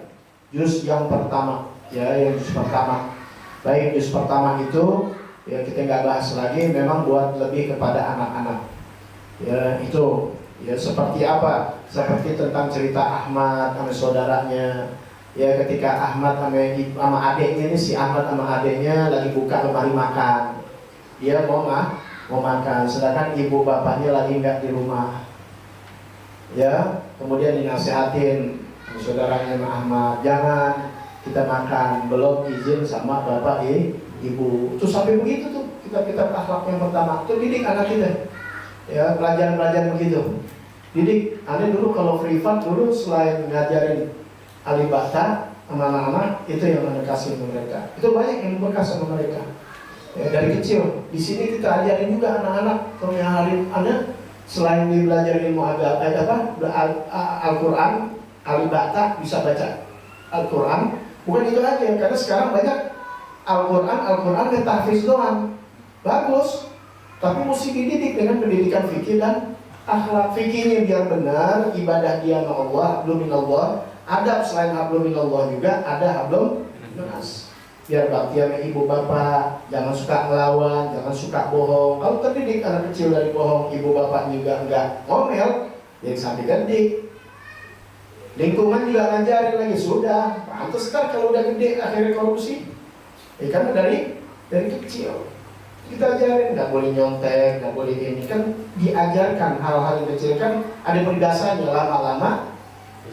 juz yang pertama, ya, yang juz pertama. Baik, juz pertama itu ya kita nggak bahas lagi, memang buat lebih kepada anak-anak. Ya itu, ya seperti apa? Seperti tentang cerita Ahmad sama saudaranya. Ya ketika Ahmad sama adiknya ini, si Ahmad sama adiknya lagi buka lemari makan. Dia mau makan, sedangkan ibu bapaknya lagi nggak di rumah. Ya, kemudian dinasihatin saudaranya sama Ahmad, jangan kita makan belum izin sama bapak ibu. Terus sampai begitu tuh kita akhlak yang pertama. Itu didik anak kita. Ya, pelajaran begitu. Didik. Aneh dulu kalau privat dulu selain ngajarin alibata sama anak-anak, itu yang Anda kasih ke mereka. Itu banyak yang bekas sama mereka. Ya, dari kecil. Di sini kita ajarin juga anak-anak kalau yang alim Anda selain dibelajarin ilmu Al-Quran, alibata bisa baca Al-Quran. Bukan itu aja, karena sekarang banyak Al-Quran dan tahfiz doang. Bagus, tapi mesti dididik dengan pendidikan fikih dan akhlak. Fikihnya biar benar, ibadah dia sama Allah, hablum minallah. Adab selain hablum minallah juga ada hablum minas. Biar bakti sama ibu bapak, jangan suka ngelawan, jangan suka bohong. Kalau terdidik anak kecil dari bohong, ibu bapak juga enggak ngomel, yang sampai didik. Lingkungan juga ngajarin lagi, sudah pantas kan kalau udah gede akhirnya korupsi. Karena dari kecil kita ajarin nggak boleh nyontek, nggak boleh ini, kan diajarkan hal-hal yang kecil, kan ada perdasannya. Lama-lama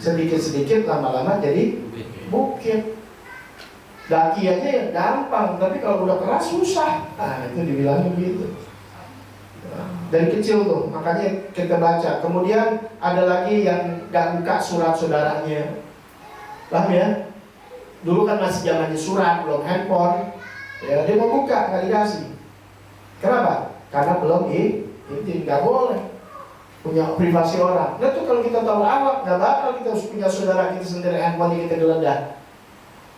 sedikit-sedikit lama-lama jadi bukit. Daki aja ya gampang, tapi kalau udah keras susah. Nah itu dibilangnya begitu. Dari kecil tuh, makanya kita baca. Kemudian ada lagi yang gak buka surat saudaranya. Paham ya? Dulu kan masih zamannya surat, belum handphone. Ya, dia mau buka, gak dikasih. Kenapa? Karena belum izin, gak boleh punya privasi orang. Nah tuh kalau kita tahu awak, gak bakal kita harus punya saudara kita sendiri handphone kita geledah.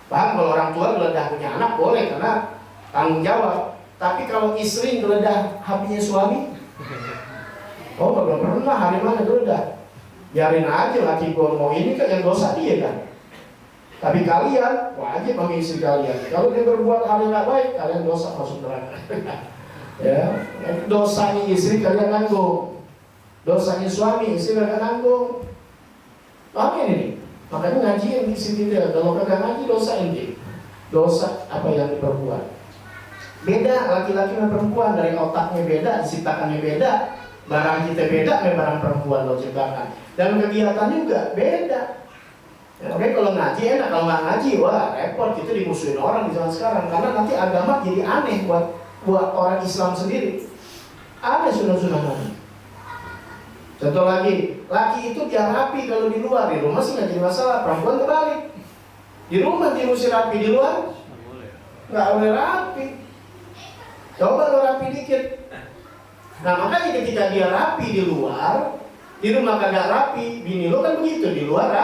Paham? Kalau orang tua geledah punya anak boleh karena tanggung jawab. Tapi kalau istri geledah HP-nya suami, oh belum pernah, hari mana geledah? Biarin aja laki gua mau ini kan, yang dosa dia kan. Tapi kalian wajib bagi istri kalian. Kalau dia berbuat hal yang nggak baik, kalian dosa masuk neraka. Ya, dosanya istri kalian nanggung, dosanya suami istri kalian nanggung. Paham ini? Makanya ngaji yang di sini dia. Kalau kagak ngaji dosa ini, dosa apa yang diperbuat. Beda laki-laki dan perempuan, dari otaknya beda, diciptakannya beda, barang kita beda dengan barang perempuan lo ciptakan, dan kegiatan juga beda. Ya, oke, kalau ngaji enak, kalau nggak ngaji wah repot, itu dimusuhin orang di zaman sekarang, karena nanti agama jadi aneh buat orang Islam sendiri. Aneh sunnah-sunnah Nabi. Contoh lagi, laki itu biar rapi kalau di luar, di rumah sih nggak jadi masalah. Perempuan terbalik, di rumah dia mesti rapi, di luar nggak boleh rapi. Coba lo rapi dikit. Nah makanya ketika dia rapi di luar, di rumah kagak rapi. Bini lo kan begitu, di luar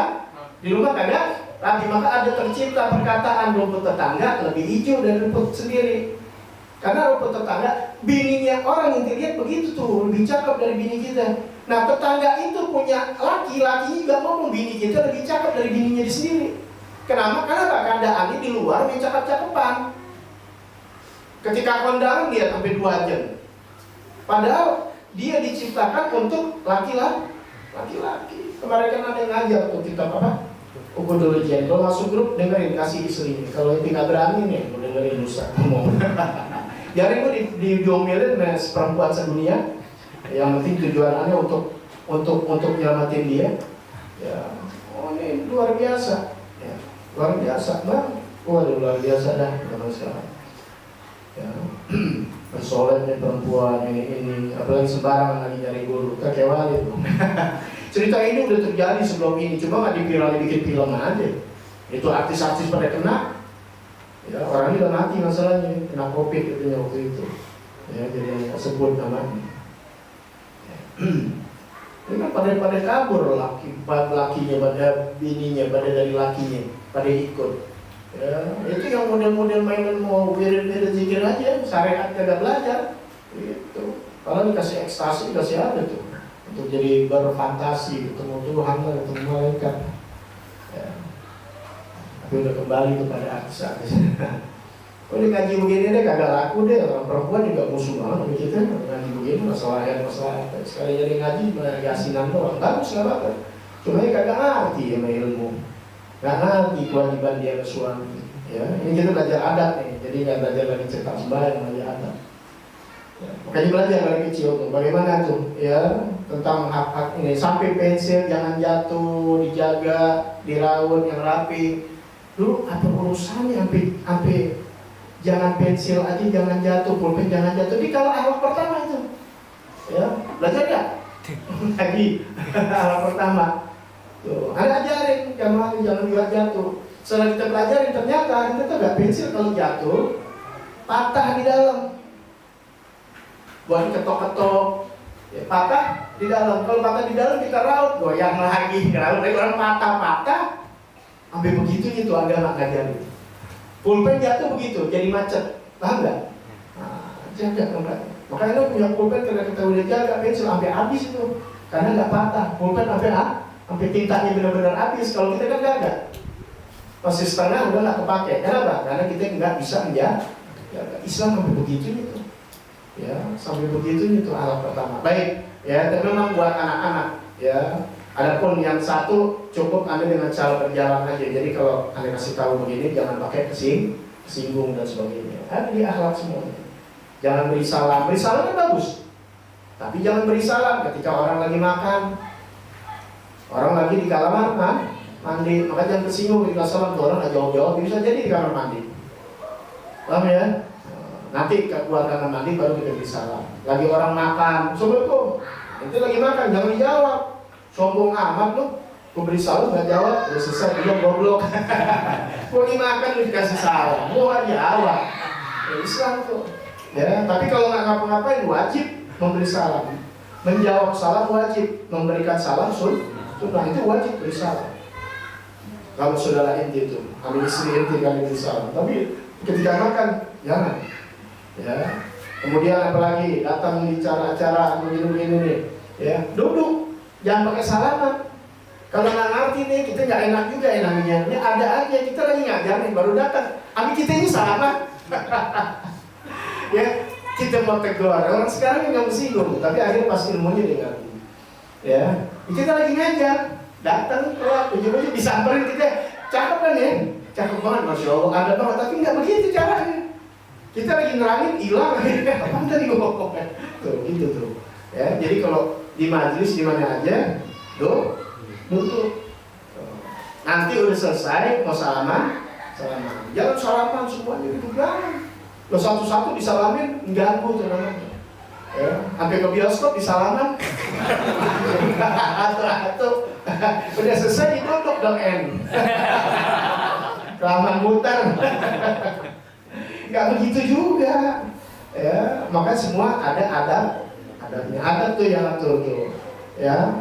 di rumah kagak rapi. Maka ada tercipta perkataan rumput tetangga lebih hijau dari rumput sendiri. Karena rumput tetangga, bininya orang yang dilihat begitu tuh, lebih cakep dari bini kita. Nah tetangga itu punya laki, lakinya juga ngomong bini kita lebih cakep dari bininya di sendiri. Kenapa? Karena keadaannya di luar lebih cakep-cakepan. Ketika kondangan dia sampai 2 jam. Padahal dia diciptakan untuk laki-laki. Kemarin kan ada yang ngajar tuh kitab apa? Ukudul Jen. Kalau masuk grup dengerin kasih istri. Kalau tidak berani nih, mau dengerin Nusa ngomong. Jadi gue diomelin mas perempuan sedunia. Yang penting tujuannya untuk nyelamatin dia. Ya, oh ini luar biasa. Ya, luar biasa, bang. Waduh luar biasa dah zaman sekarang. Ya, persoalannya perempuan ini, apalagi sembarangan lagi nyari guru, kekewali itu. Cerita ini udah terjadi sebelum ini, cuma nggak dipirali bikin film aja. Itu artis-artis pada kena. Ya, orangnya udah mati masalahnya, kena COVID itu waktu itu. Ya, jadi sebut namanya. Ya. Ini kan pada kabur lakinya pada bininya, pada dari lakinya, pada ikut. Ya, itu yang model-model mainan mau wirid-wirid zikir aja, syariat kagak belajar. Gitu. Kalau dikasih ekstasi, dikasih apa tuh? Untuk jadi berfantasi, ketemu Tuhan, ketemu malaikat. Ya. Tapi udah kembali kepada artis-artis. Kalau ngaji begini deh kagak laku deh, orang perempuan juga musuh banget sama kita. Ngaji begini masalah sekali jadi ngaji asinan doang, bagus nggak apa-apa. Cuma ya kagak ngerti sama ilmu, nggak ngerti kewajiban dia ke suami. Ya, ini kita belajar adat nih, jadi nggak belajar lagi cetak sembahyang, belajar adat. Ya, makanya belajar dari kecil tuh, bagaimana tuh, ya tentang hak-hak ini. Sampai pensil jangan jatuh, dijaga, dirawat yang rapi. Dulu apa urusannya sampai jangan pensil aja jangan jatuh, pulpen jangan jatuh. Di kalau akhlak pertama itu, ya belajar ya lagi akhlak pertama. Tuh, ada ajarin jangan juga jatuh. Setelah kita pelajarin ternyata kita tuh nggak pensil kalau jatuh patah di dalam. Buat ketok-ketok, ya, patah di dalam. Kalau patah di dalam kita raut, goyang lagi, raut lagi orang patah. Sampai begitu itu agama ngajarin. Pulpen jatuh begitu, jadi macet, paham nggak? Nah, jaga makanya lo punya pulpen karena kita udah jaga pensil sampai habis itu, karena nggak patah. Pulpen sampai tintanya benar-benar habis. Kalau kita kan nggak, masih setengah udah nggak kepake. Kenapa? Karena kita nggak bisa menjaga. Islam sampai begitu itu, ya sampai begitu itu alat pertama. Baik, ya, tapi memang buat anak-anak, ya. Adapun yang satu cukup Anda dengan cara berjalan aja. Jadi kalau Anda kasih tahu begini, jangan pakai kesinggung dan sebagainya. Ada di akhlak semuanya. Jangan beri salam. Beri salam kan bagus, tapi jangan beri salam ketika orang lagi makan, orang lagi di kamar mandi. Maka jangan kesinggung ketika salam ke orang nggak jawab-jawab. Bisa jadi di kamar mandi. Paham ya? Nanti keluar kamar mandi baru kita beri salam. Lagi orang makan, Assalamualaikum. Itu lagi makan, jangan dijawab. Sombong amat lu, gue beri salam gak jawab, udah selesai belum goblok. Gue dimakan lu dikasih salam, gue gak jawab. Ya, Islam tuh. Ya, tapi kalau nggak ngapa-ngapain wajib memberi salam, menjawab salam wajib, memberikan salam sunnah itu wajib beri salam. Kalau saudara inti itu, kami istri inti kami beri salam. Tapi ketika makan jangan. Ya. Kemudian apalagi datang di acara-acara begini-begini nih, ya duduk. Jangan pakai salaman. Kalau nggak ngerti nih, kita nggak enak juga ya namanya. Ini ada aja, kita lagi ngajar nih, baru datang. Ami kita ini salaman. Ya, kita mau tegur. Orang sekarang nggak tersinggung, tapi akhirnya pas ilmunya dia ngerti. Ya, kita lagi ngajar, datang keluar, ujung-ujung disamperin kita. Cakep kan ya? Cakep banget, masya Allah, ada banget. Tapi nggak begitu caranya. Kita lagi nerangin, hilang. Apa tadi ngomong? Tuh, gitu tuh. Ya, jadi kalau di majelis di mana aja, duduk. Nanti udah selesai mau salaman. Jangan salaman semuanya duduk jangan. Lo satu-satu disalamin mengganggu tuh namanya. Ya, sampai ke bioskop disalaman. Atau udah selesai ditutup dong end. Kelamaan muter. Nggak begitu juga. Ya, makanya semua ada adabnya. Adab tuh yang atur tuh. Ya.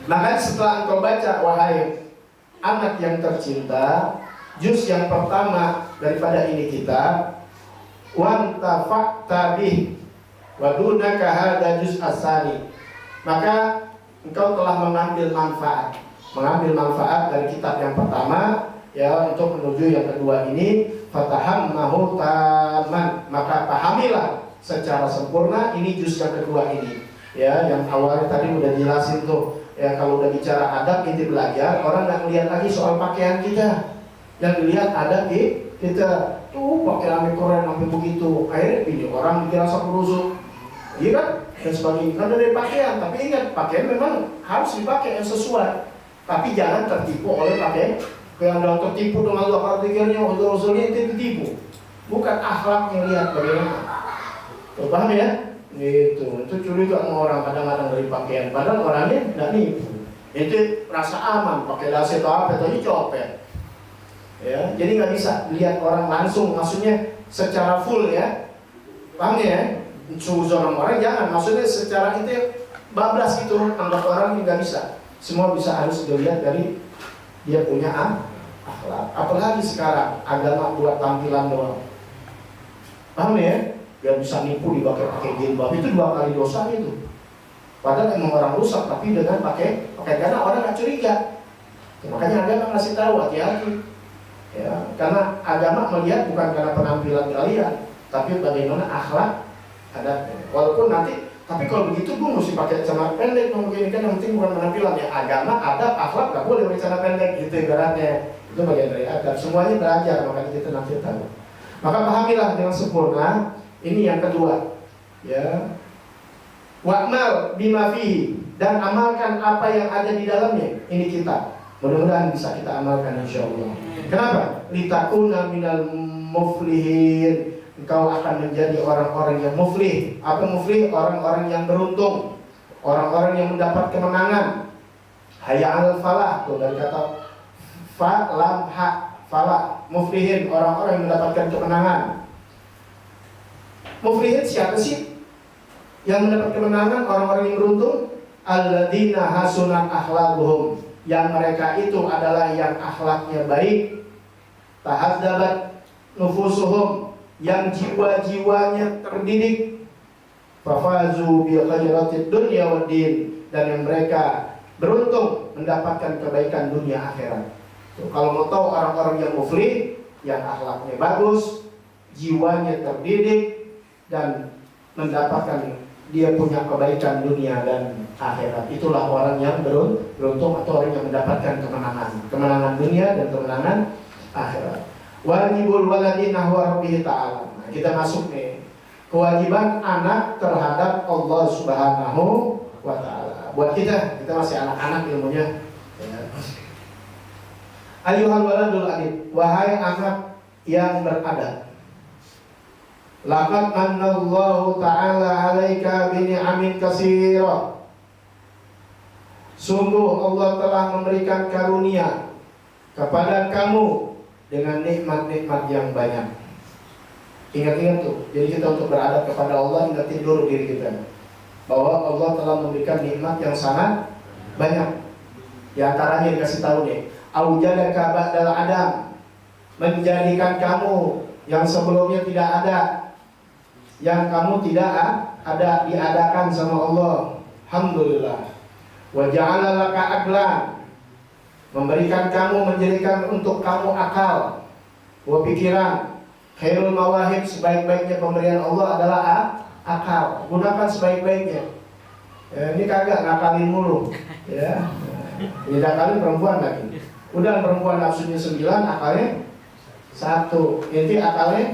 Makanya setelah engkau baca, wahai anak yang tercinta, juz yang pertama daripada ini kitab, wan tafa'ta bih wa dunaka hadza juz asani, maka engkau telah mengambil manfaat dari kitab yang pertama ya untuk menuju yang kedua ini. Fatahammahu taman, maka pahamilah secara sempurna ini juz yang kedua ini ya. Yang awalnya tadi udah jelasin tuh ya, kalau udah bicara adab inti belajar, orang nggak melihat lagi soal pakaian kita, yang dilihat adab kita tuh pakai rame keren sampai begitu, akhirnya ini orang dikira sok rusuk, iya kan, dan sebagainya. Kan dari pakaian, tapi ingat pakaian memang harus dipakai yang sesuai, tapi jangan tertipu oleh pakaian. Yang dalam tertipu dengan Allah pikirnya untuk Rasulnya itu ditipu, bukan akhlaknya, lihat bagaimana. Tuh, paham ya? Itu curi sama orang kadang-kadang dari pakaian, padahal orangnya nggak nipu. Itu rasa aman, pakai dasi atau apa itu copet. Ya, jadi nggak bisa lihat orang langsung, maksudnya secara full ya, paham ya? Suzon orang jangan, maksudnya secara itu bablas gitu, anggap orang ini nggak bisa. Semua bisa harus dilihat dari dia punya akhlak. Apalagi sekarang agama buat tampilan doang, paham ya? Dia bisa nipu pakai jilbab, itu 2 kali dosa itu. Padahal emang orang rusak, tapi dengan pakai karena orang nggak curiga. Makanya agama ngasih tahu hati-hati. Ya, karena agama melihat bukan karena penampilan kalian, tapi bagaimana akhlak adatnya. Walaupun nanti, tapi kalau begitu gue mesti pakai celana pendek, mungkin kan yang penting bukan penampilan ya. Agama, adab, akhlak nggak boleh pakai celana pendek gitu ibaratnya. Itu bagian dari adab. Semuanya belajar, makanya kita nanti tahu. Maka pahamilah dengan sempurna. Ini yang kedua, ya. Wa'mal bima fihi, dan amalkan apa yang ada di dalamnya. Ini kita. Mudah-mudahan bisa kita amalkan insyaallah. Kenapa? Litakuna minal muflihin. Engkau akan menjadi orang-orang yang muflih. Apa muflih? Orang-orang yang beruntung, orang-orang yang mendapat kemenangan. Hayya 'alal falah, tuh dari kata fa lam ha falah. Muflihin, orang-orang yang mendapatkan kemenangan. Muflihin siapa sih yang mendapat kemenangan? Orang-orang yang beruntung. Alladzina hasunat akhlaquhum, yang mereka itu adalah yang akhlaknya baik. Tahadzabat nufusuhum, yang jiwa-jiwanya terdidik. Fafazu bil khairatid dunya wad din, dan yang mereka beruntung mendapatkan kebaikan dunia akhirat. Tuh, kalau mau tahu orang-orang yang muflih, yang akhlaknya bagus, jiwanya terdidik, dan mendapatkan dia punya kebaikan dunia dan akhirat, itulah orang yang beruntung atau orang yang mendapatkan kemenangan dunia dan kemenangan akhirat. Wajibul waladi nahwa rabbih ta'ala. Nah, kita masuk nih, kewajiban anak terhadap Allah Subhanahu wa ta'ala. Buat kita masih anak-anak ilmunya ya. Ayyuhal waladul adib, wahai anak yang beradab. Laqad manallahu ta'ala 'alaika bi ni'amin katsira. Sungguh Allah telah memberikan karunia kepada kamu dengan nikmat-nikmat yang banyak. Ingat-ingat tuh. Jadi kita untuk beradab kepada Allah, ingatin dulu diri kita bahwa Allah telah memberikan nikmat yang sangat banyak. Di antaranya dikasih tahu nih, aujadaka ba'dal adam, menjadikan kamu yang sebelumnya tidak ada, yang kamu tidak ada, diadakan sama Allah. Alhamdulillah. Wa ja'ala laka aqlan, memberikan kamu, menjadikan untuk kamu akal, wa pikiran. Khairul mawahib, sebaik-baiknya pemberian Allah adalah akal. Gunakan sebaik-baiknya. Ya, ini kagak ngakalin mulu. Ya. Ini nakalin perempuan lagi. Udah perempuan nafsunya 9, akalnya 1. Inti akalnya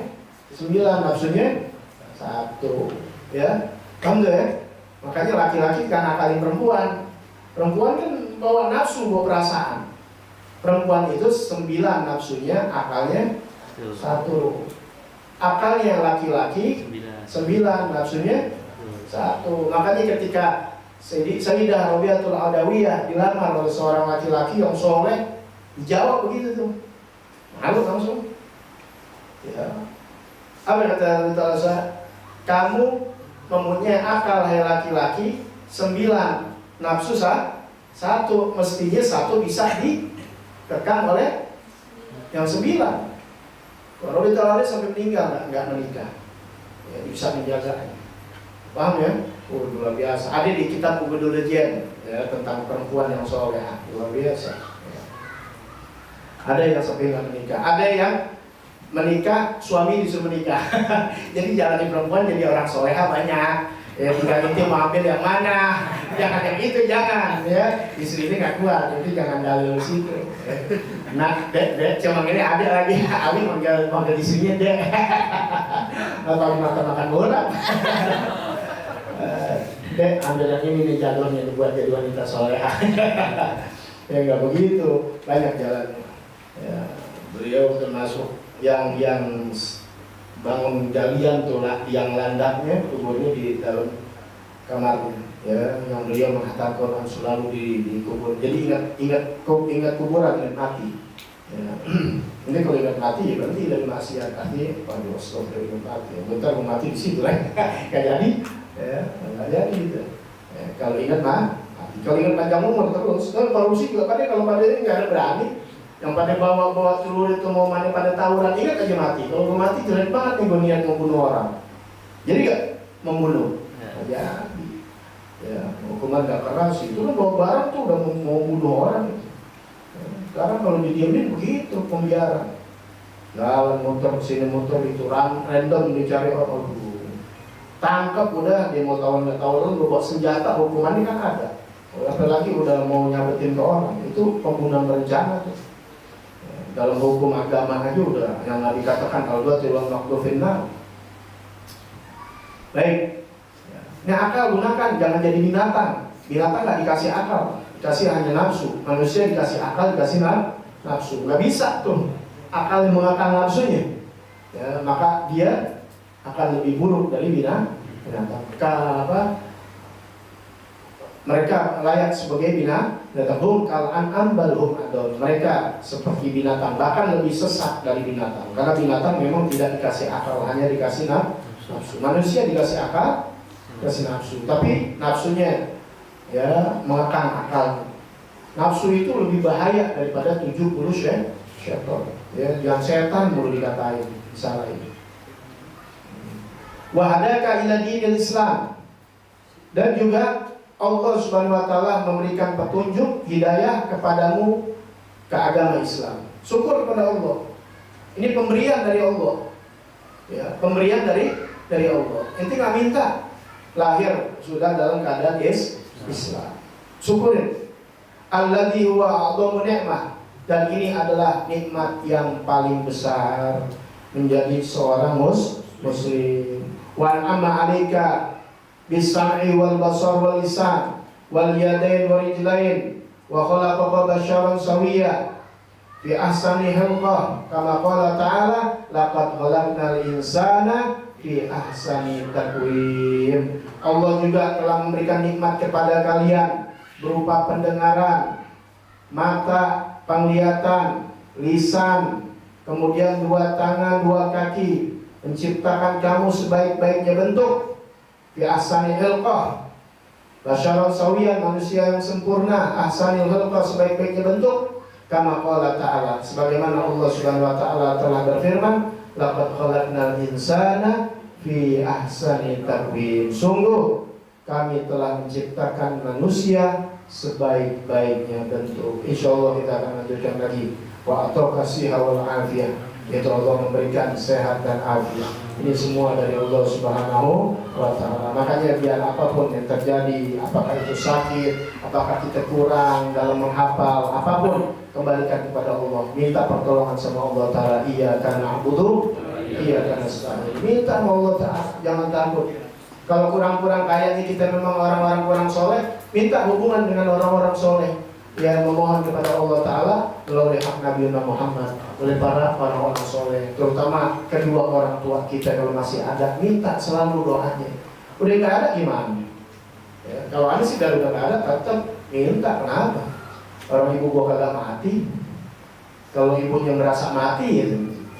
9, nafsunya 1. Ya. Kamu ya. Makanya laki-laki kan akalin perempuan. Perempuan kan bawa nafsu, bawa perasaan. Perempuan itu 9 nafsunya, akalnya 1. Akalnya laki-laki 9, nafsunya 1. Makanya ketika Sayyidah Rabi'atul Adawiyah dilamar oleh seorang laki-laki yang soleh, dijawab begitu tuh. Malu langsung. Ya. Apa kata Rasulullah? Kamu mempunyai akal hai laki-laki 9, nafsu 1. Mestinya 1 bisa dikekang oleh yang 9. Kalau ditawari sampai meninggal nggak menikah. ya, bisa menjaga. Paham ya? Oh, luar biasa. Ada di kitab Ubudul Jen ya, tentang perempuan yang soleh, luar biasa. Ya. Ada yang sampai nggak menikah, ada yang menikah suami disuruh menikah. Jadi jalani perempuan jadi orang soleha banyak. Ya tinggal nanti mau ambil yang mana, jangan yang itu, jangan ya. Istri ini nggak kuat, jadi jangan dalil situ. Nah, dek, cuma ini ada lagi, Awi manggil istrinya dek. Atau makan bola. Dek, ambil yang ini nih jalurnya buat jadi wanita soleha. Ya nggak begitu, banyak jalannya. Ya, beliau termasuk yang bangun galian tuh lah, yang landaknya kuburnya di dalam kamarnya, ya, yang beliau menghantar Quran selalu di kubur. Jadi ingat kuburan, ingat mati. Ya. Ini kalau ingat mati ya berarti dari maksiat, artinya waduh, stop dari ingat mati. Bentar mau mati di situ lah, nggak jadi, ya, nggak jadi gitu. Ya, kalau ingat mati, kalau ingat panjang umur terus. Kalau musik juga kalau pada ini nggak ada berani. Yang pada bawa telur itu mau mana pada tawuran, ingat aja mati. Kalau gue mati jelek banget nih gue niat membunuh orang. Jadi gak membunuh. Ya, hukuman gak keras itu kan bawa barang tuh udah mau bunuh orang. Sekarang kalau didiamin begitu pembiaran. Jalan motor kesini motor itu random dicari orang. Tangkap udah, dia mau tawuran gak tawuran, gue bawa senjata, hukumannya kan ada. Apalagi udah mau nyabetin ke orang, itu pembunuhan berencana tuh. Dalam hukum agama aja udah yang Nabi katakan al-qatilul maqtul finnar. Baik. Ini akal gunakan, jangan jadi binatang. Binatang nggak dikasih akal, dikasih hanya nafsu. Manusia dikasih akal, dikasih nafsu. Nggak bisa tuh akal yang mengakal nafsunya. Ya, maka dia akan lebih buruk dari binatang. Mereka layak sebagai binatang. Hum kal an'am bal hum adall. Mereka seperti binatang, bahkan lebih sesat dari binatang. Karena binatang memang tidak dikasih akal, hanya dikasih nafsu. Manusia dikasih akal, dikasih nafsu. Tapi nafsunya ya mengekang akal. Nafsu itu lebih bahaya daripada 70 syaitan. Ya, yang setan mulu dikatain, disalahin. Wa hadaka ila dinil Islam. Dan juga Allah Subhanahu wa taala memberikan petunjuk hidayah kepadamu ke agama Islam. Syukur kepada Allah. Ini pemberian dari Allah. Ya, pemberian dari Allah. Ente nggak minta lahir sudah dalam keadaan Islam. Syukurin. Alladzi huwa a'dhamu ni'mah. Dan ini adalah nikmat yang paling besar menjadi seorang muslim. Wa amma 'alaika bis-sam'i wal basar wal lisan wal yadain wal rijlain wa khalaqa basyaran sawiyya fi ahsani khalqah kama qala ta'ala laqad khalaqnal insana fi ahsani taqwim. Allah juga telah memberikan nikmat kepada kalian berupa pendengaran, mata, penglihatan, lisan, kemudian 2 tangan, 2 kaki, menciptakan kamu sebaik-baiknya bentuk. Fi ahsanil khalqah, basyaran sawiyan, manusia yang sempurna, ahsanil khalqah, sebaik-baiknya bentuk, kama qala ta'ala, sebagaimana Allah Subhanahu wa taala telah berfirman, laqad khalaqnal insana fi ahsani taqwim. Sungguh kami telah menciptakan manusia sebaik-baiknya bentuk. Insyaallah kita akan lanjutkan lagi. Wa ataqasiha wal afiyah, yaitu Allah memberikan sehat dan afiat. Ini semua dari Allah Subhanahu wa taala. Makanya biar apapun yang terjadi, apakah itu sakit, apakah kita kurang dalam menghafal, apapun, kembalikan kepada Allah. Minta pertolongan sama Allah taala. Iyyaka na'budu, iyyaka nasta'in. Minta sama Allah taala, jangan takut. Kalau kurang-kurang kayaknya kita memang orang-orang kurang soleh, minta hubungan dengan orang-orang soleh. Ya, memohon kepada Allah Ta'ala melalui hak Nabi Muhammad, oleh para orang soleh, terutama kedua orang tua kita kalau masih ada, minta selalu doanya. Udah nggak ada gimana? Ya, kalau ada sih udah nggak ada, tetap minta. Kenapa? Orang ibu gua kagak mati. Kalau ibunya merasa mati, ya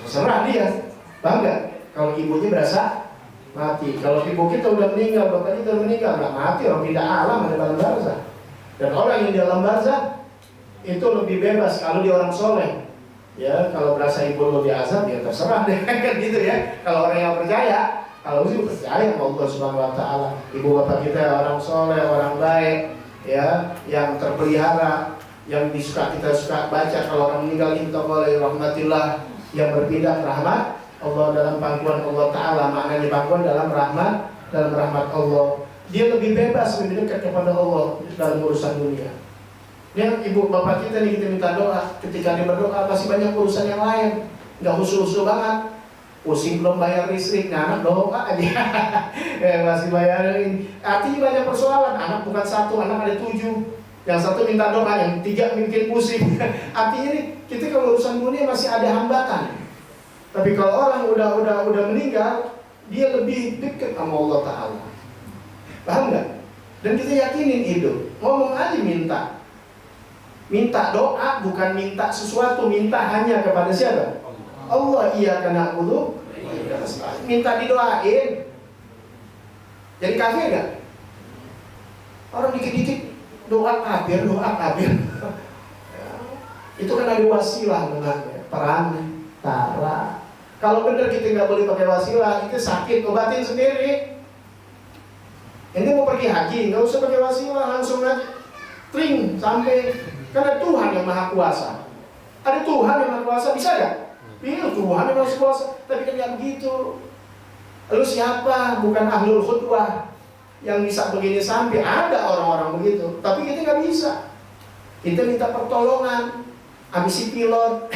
terserah dia. Bangga. Kalau ibunya merasa mati. Kalau ibu kita udah meninggal, bapak kita udah meninggal, nggak mati, orang pindah alam ada dalam barzah. Dan orang yang di alam barzah itu lebih bebas kalau dia orang soleh. Ya, kalau berasa ibu lo diazab, ya terserah deh, kan gitu ya. Kalau orang yang percaya, Kalau sih percaya sama Allah Subhanahu wa taala. Ibu bapak kita orang soleh, orang baik, ya, yang terpelihara, yang kita suka baca kalau orang meninggal inta oleh rahmatillah, yang berpindah rahmat Allah dalam pangkuan Allah taala. Maknanya pangkuan dalam rahmat Allah. Dia lebih bebas, lebih dekat kepada Allah dalam urusan dunia. Yang ibu bapak kita nih, kita minta doa, ketika dia berdoa pasti banyak urusan yang lain, nggak husu-husu banget. Pusing belum bayar listrik, anak doa aja. Masih bayarin. Artinya banyak persoalan. Anak bukan satu, anak ada 7. Yang satu minta doa, yang 3 bikin pusing. Artinya nih, kita kalau urusan dunia masih ada hambatan. Tapi kalau orang udah meninggal, dia lebih dekat sama Allah Taala. Paham nggak? Dan kita yakinin itu. Ngomong aja minta. Minta doa bukan minta sesuatu, minta hanya kepada siapa? Allah. Iya karena na'budu, minta didoain. Jadi kafir gak? Orang dikit-dikit doa kafir. Itu kan ada wasilah namanya, perantara. Kalau benar kita nggak boleh pakai wasilah, itu sakit, obatin sendiri. Ini mau pergi haji, nggak usah pakai wasilah, langsung aja tring sampai. Karena Tuhan yang maha kuasa. Ada Tuhan yang maha kuasa, bisa gak? Iya, Tuhan yang maha kuasa, tapi kan gak begitu. Lalu siapa? Bukan ahlul khutbah yang bisa begini sampai. Ada orang-orang begitu, tapi kita gak bisa. Kita minta pertolongan. Habis si pilot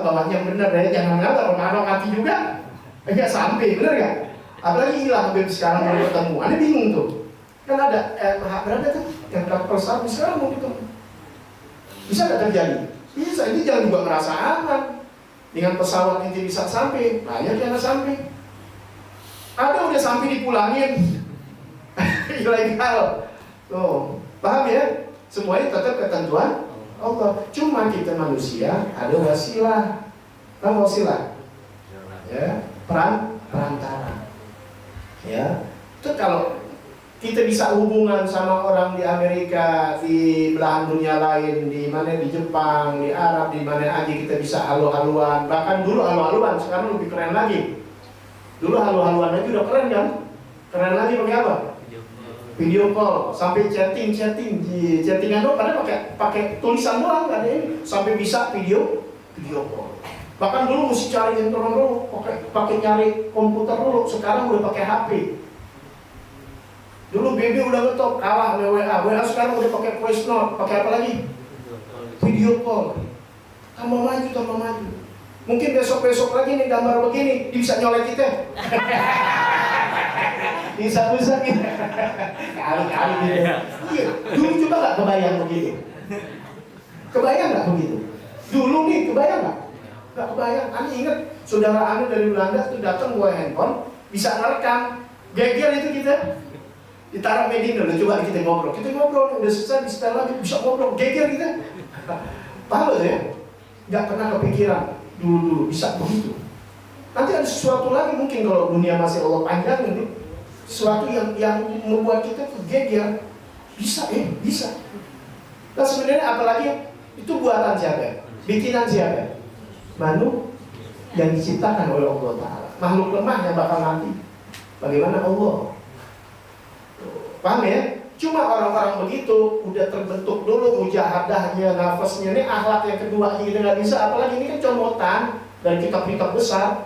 bawahnya bener ya, jangan ngapa orang hati juga. Enggak sampai, bener gak? Apalagi hilang sekarang mau ketemu, Anda bingung tuh. Kan ada berada tuh yang pesawat sekarang mau ketemu. Bisa gak terjadi? Bisa, ini jangan juga merasa aman. Dengan pesawat ini bisa sampai, banyak yang gak sampai. Ada udah sampai dipulangin. Ilegal. Tuh, paham ya? Semuanya tetap ketentuan Allah. Cuma kita manusia ada wasilah. Tahu wasilah? Ya, perantara. Ya, itu kalau kita bisa hubungan sama orang di Amerika, di belahan dunia lain, di mana di Jepang, di Arab, di mana aja kita bisa halu-haluan. Bahkan dulu halu-haluan, sekarang lebih keren lagi. Dulu halu-haluan aja udah keren kan? Keren lagi pakai apa? Video call, sampai chatting di chattingan doang, padahal pakai tulisan doang, nggak ada ini. Sampai bisa video call. Bahkan dulu mesti cari internet dulu, pakai nyari komputer dulu. Sekarang udah pakai HP. Dulu BB udah ngetop, kalah oleh WA sekarang udah pakai voice note, pakai apa lagi? Video call. Tambah maju. Mungkin besok lagi nih gambar begini, bisa nyolek kita. Bisa gitu. Kali-kali gitu. Iya, dulu coba gak kebayang begitu? Kebayang gak begitu? Dulu nih, kebayang gak? Gak kebayang. Anda ingat, saudara Anda dari Belanda tuh datang bawa handphone, bisa ngerekam. Geger itu kita. Ditaruh media dulu, coba kita ngobrol, udah selesai, di setel lagi, bisa ngobrol, geger kita. Paham gak ya? Gak pernah kepikiran dulu bisa begitu. Nanti ada sesuatu lagi mungkin kalau dunia masih Allah panjang ini, sesuatu yang membuat kita geger. Bisa. Nah sebenarnya apalagi itu buatan siapa? Bikinan siapa? Makhluk yang diciptakan oleh Allah Ta'ala. Makhluk lemah yang bakal mati. Bagaimana Allah? Paham ya? Cuma orang-orang begitu udah terbentuk dulu mujahadahnya, nafasnya. Ini akhlak yang kedua kita nggak bisa. Apalagi ini kan comotan dari kitab-kitab besar.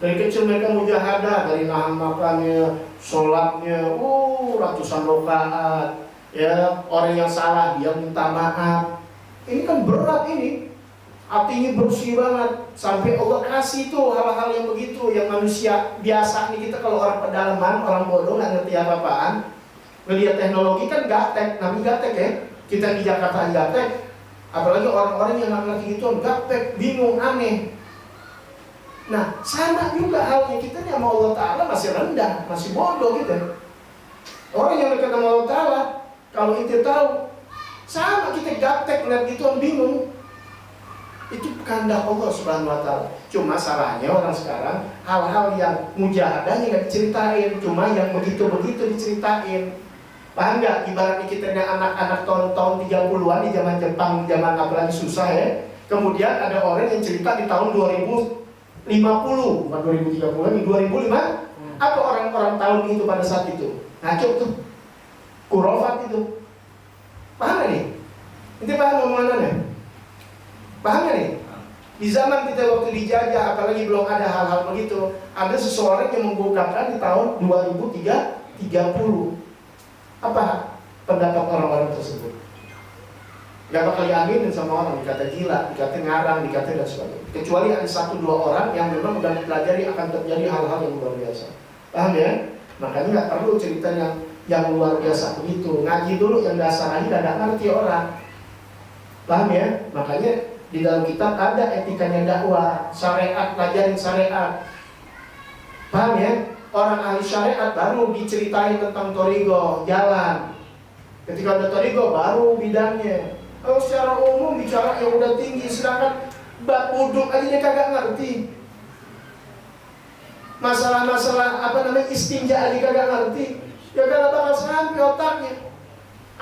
Dari kecil mereka mujahadah, dari nahan makannya, sholatnya, ratusan rakaat. Ya, orang yang salah dia minta maaf. Ini kan berat ini. Artinya bersih banget. Sampai Allah kasih tuh hal-hal yang begitu, yang manusia biasa nih kita kalau orang pedalaman, orang bodoh nggak ngerti apa-apaan. Melihat teknologi kan gaptek, namanya gaptek ya. Kita di Jakarta gaptek, apalagi orang-orang yang nggak ngerti gitu, gaptek, bingung, aneh. Nah, sama juga halnya kita nih sama Allah Ta'ala masih rendah, masih bodoh gitu. Orang yang dekat sama Allah Ta'ala, kalau itu tahu, sama kita gaptek, melihat gitu, bingung. Itu kehendak Allah Subhanahu wa Ta'ala. Cuma salahnya orang sekarang, hal-hal yang mujahadahnya nggak diceritain, cuma yang begitu-begitu diceritain. Paham nggak? Ibaratnya kita anak-anak tahun 30-an di zaman Jepang, zaman apalagi susah ya. Kemudian ada orang yang cerita di tahun 2050, bukan 2030 lagi, 2005. Apa orang-orang tahun itu pada saat itu? Ngaco tuh. Kurofat itu. Paham gak nih? Nanti paham omongannya? Paham gak nih? Di zaman kita waktu dijajah, apalagi belum ada hal-hal begitu, ada seseorang yang mengungkapkan di tahun 2030. Apa pendapat orang-orang tersebut? Gak bakal diaminin sama orang, dikata gila, dikata ngarang, dikata dan sebagainya. Kecuali ada 1-2 orang yang memang udah mempelajari akan terjadi hal-hal yang luar biasa. Paham ya? Makanya gak perlu cerita yang luar biasa begitu. Ngaji dulu yang dasar aja gak ngerti orang. Paham ya? Makanya di dalam kitab ada etikanya dakwah, syariat, pelajarin syariat. Paham ya? Orang ahli syariat baru diceritain tentang torigo, jalan. Ketika ada torigo baru bidangnya. Kalau secara umum bicara yang udah tinggi, sedangkan bab wudhu aja dia kagak ngerti. Masalah-masalah istinja aja kagak ngerti. Ya kagak bakal sampai otaknya.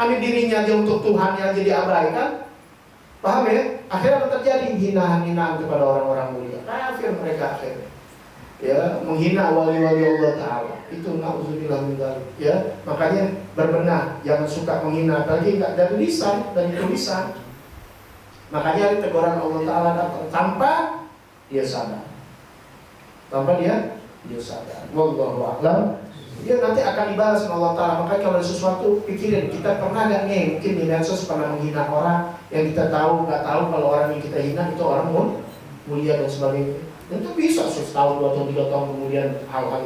Ambil dirinya aja untuk Tuhan yang jadi abaikan. Paham ya? Akhirnya apa terjadi? Hinaan-hinaan kepada orang-orang mulia. Kafir mereka akhirnya. Ya, menghina wali-wali Allah Ta'ala. Itu na'udzubillah min dzalik. Ya, makanya berbenah, jangan suka menghina, apalagi enggak dari lisan, dari tulisan. Makanya teguran Allah Ta'ala datang tanpa dia sadar. Tanpa dia sadar. Wallahu a'lam. Dia nanti akan dibalas sama Allah Ta'ala. Makanya kalau ada sesuatu, pikirin, kita pernah gak nih, mungkin di medsos pernah menghina orang yang kita tahu, gak tahu kalau orang yang kita hina itu orang mulia dan sebagainya. Dan itu bisa setahun, 2 tahun, 3 tahun kemudian hal-hal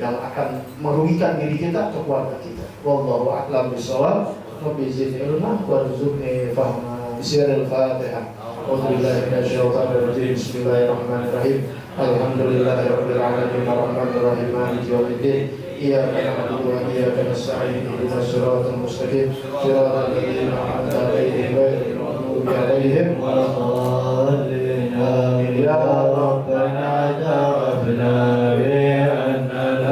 yang akan merugikan diri kita atau keluarga kita. Wallahu a'lam bishawab. Rabbi zidni ilma warzuqni fahma. Bismillahirrahmanirrahim. A'udzubillahi minasyaitonir rajim. Bismillahirrahmanirrahim. Alhamdulillahirabbil alamin arrahmanir rahim maliki yaumiddin. Iyyaka na'budu wa iyyaka nasta'in ihdinas siratal mustaqim siratal ladzina an'amta 'alaihim ghairil maghdubi 'alaihim waladdallin. Ya Rabbana ta'abbana bi annana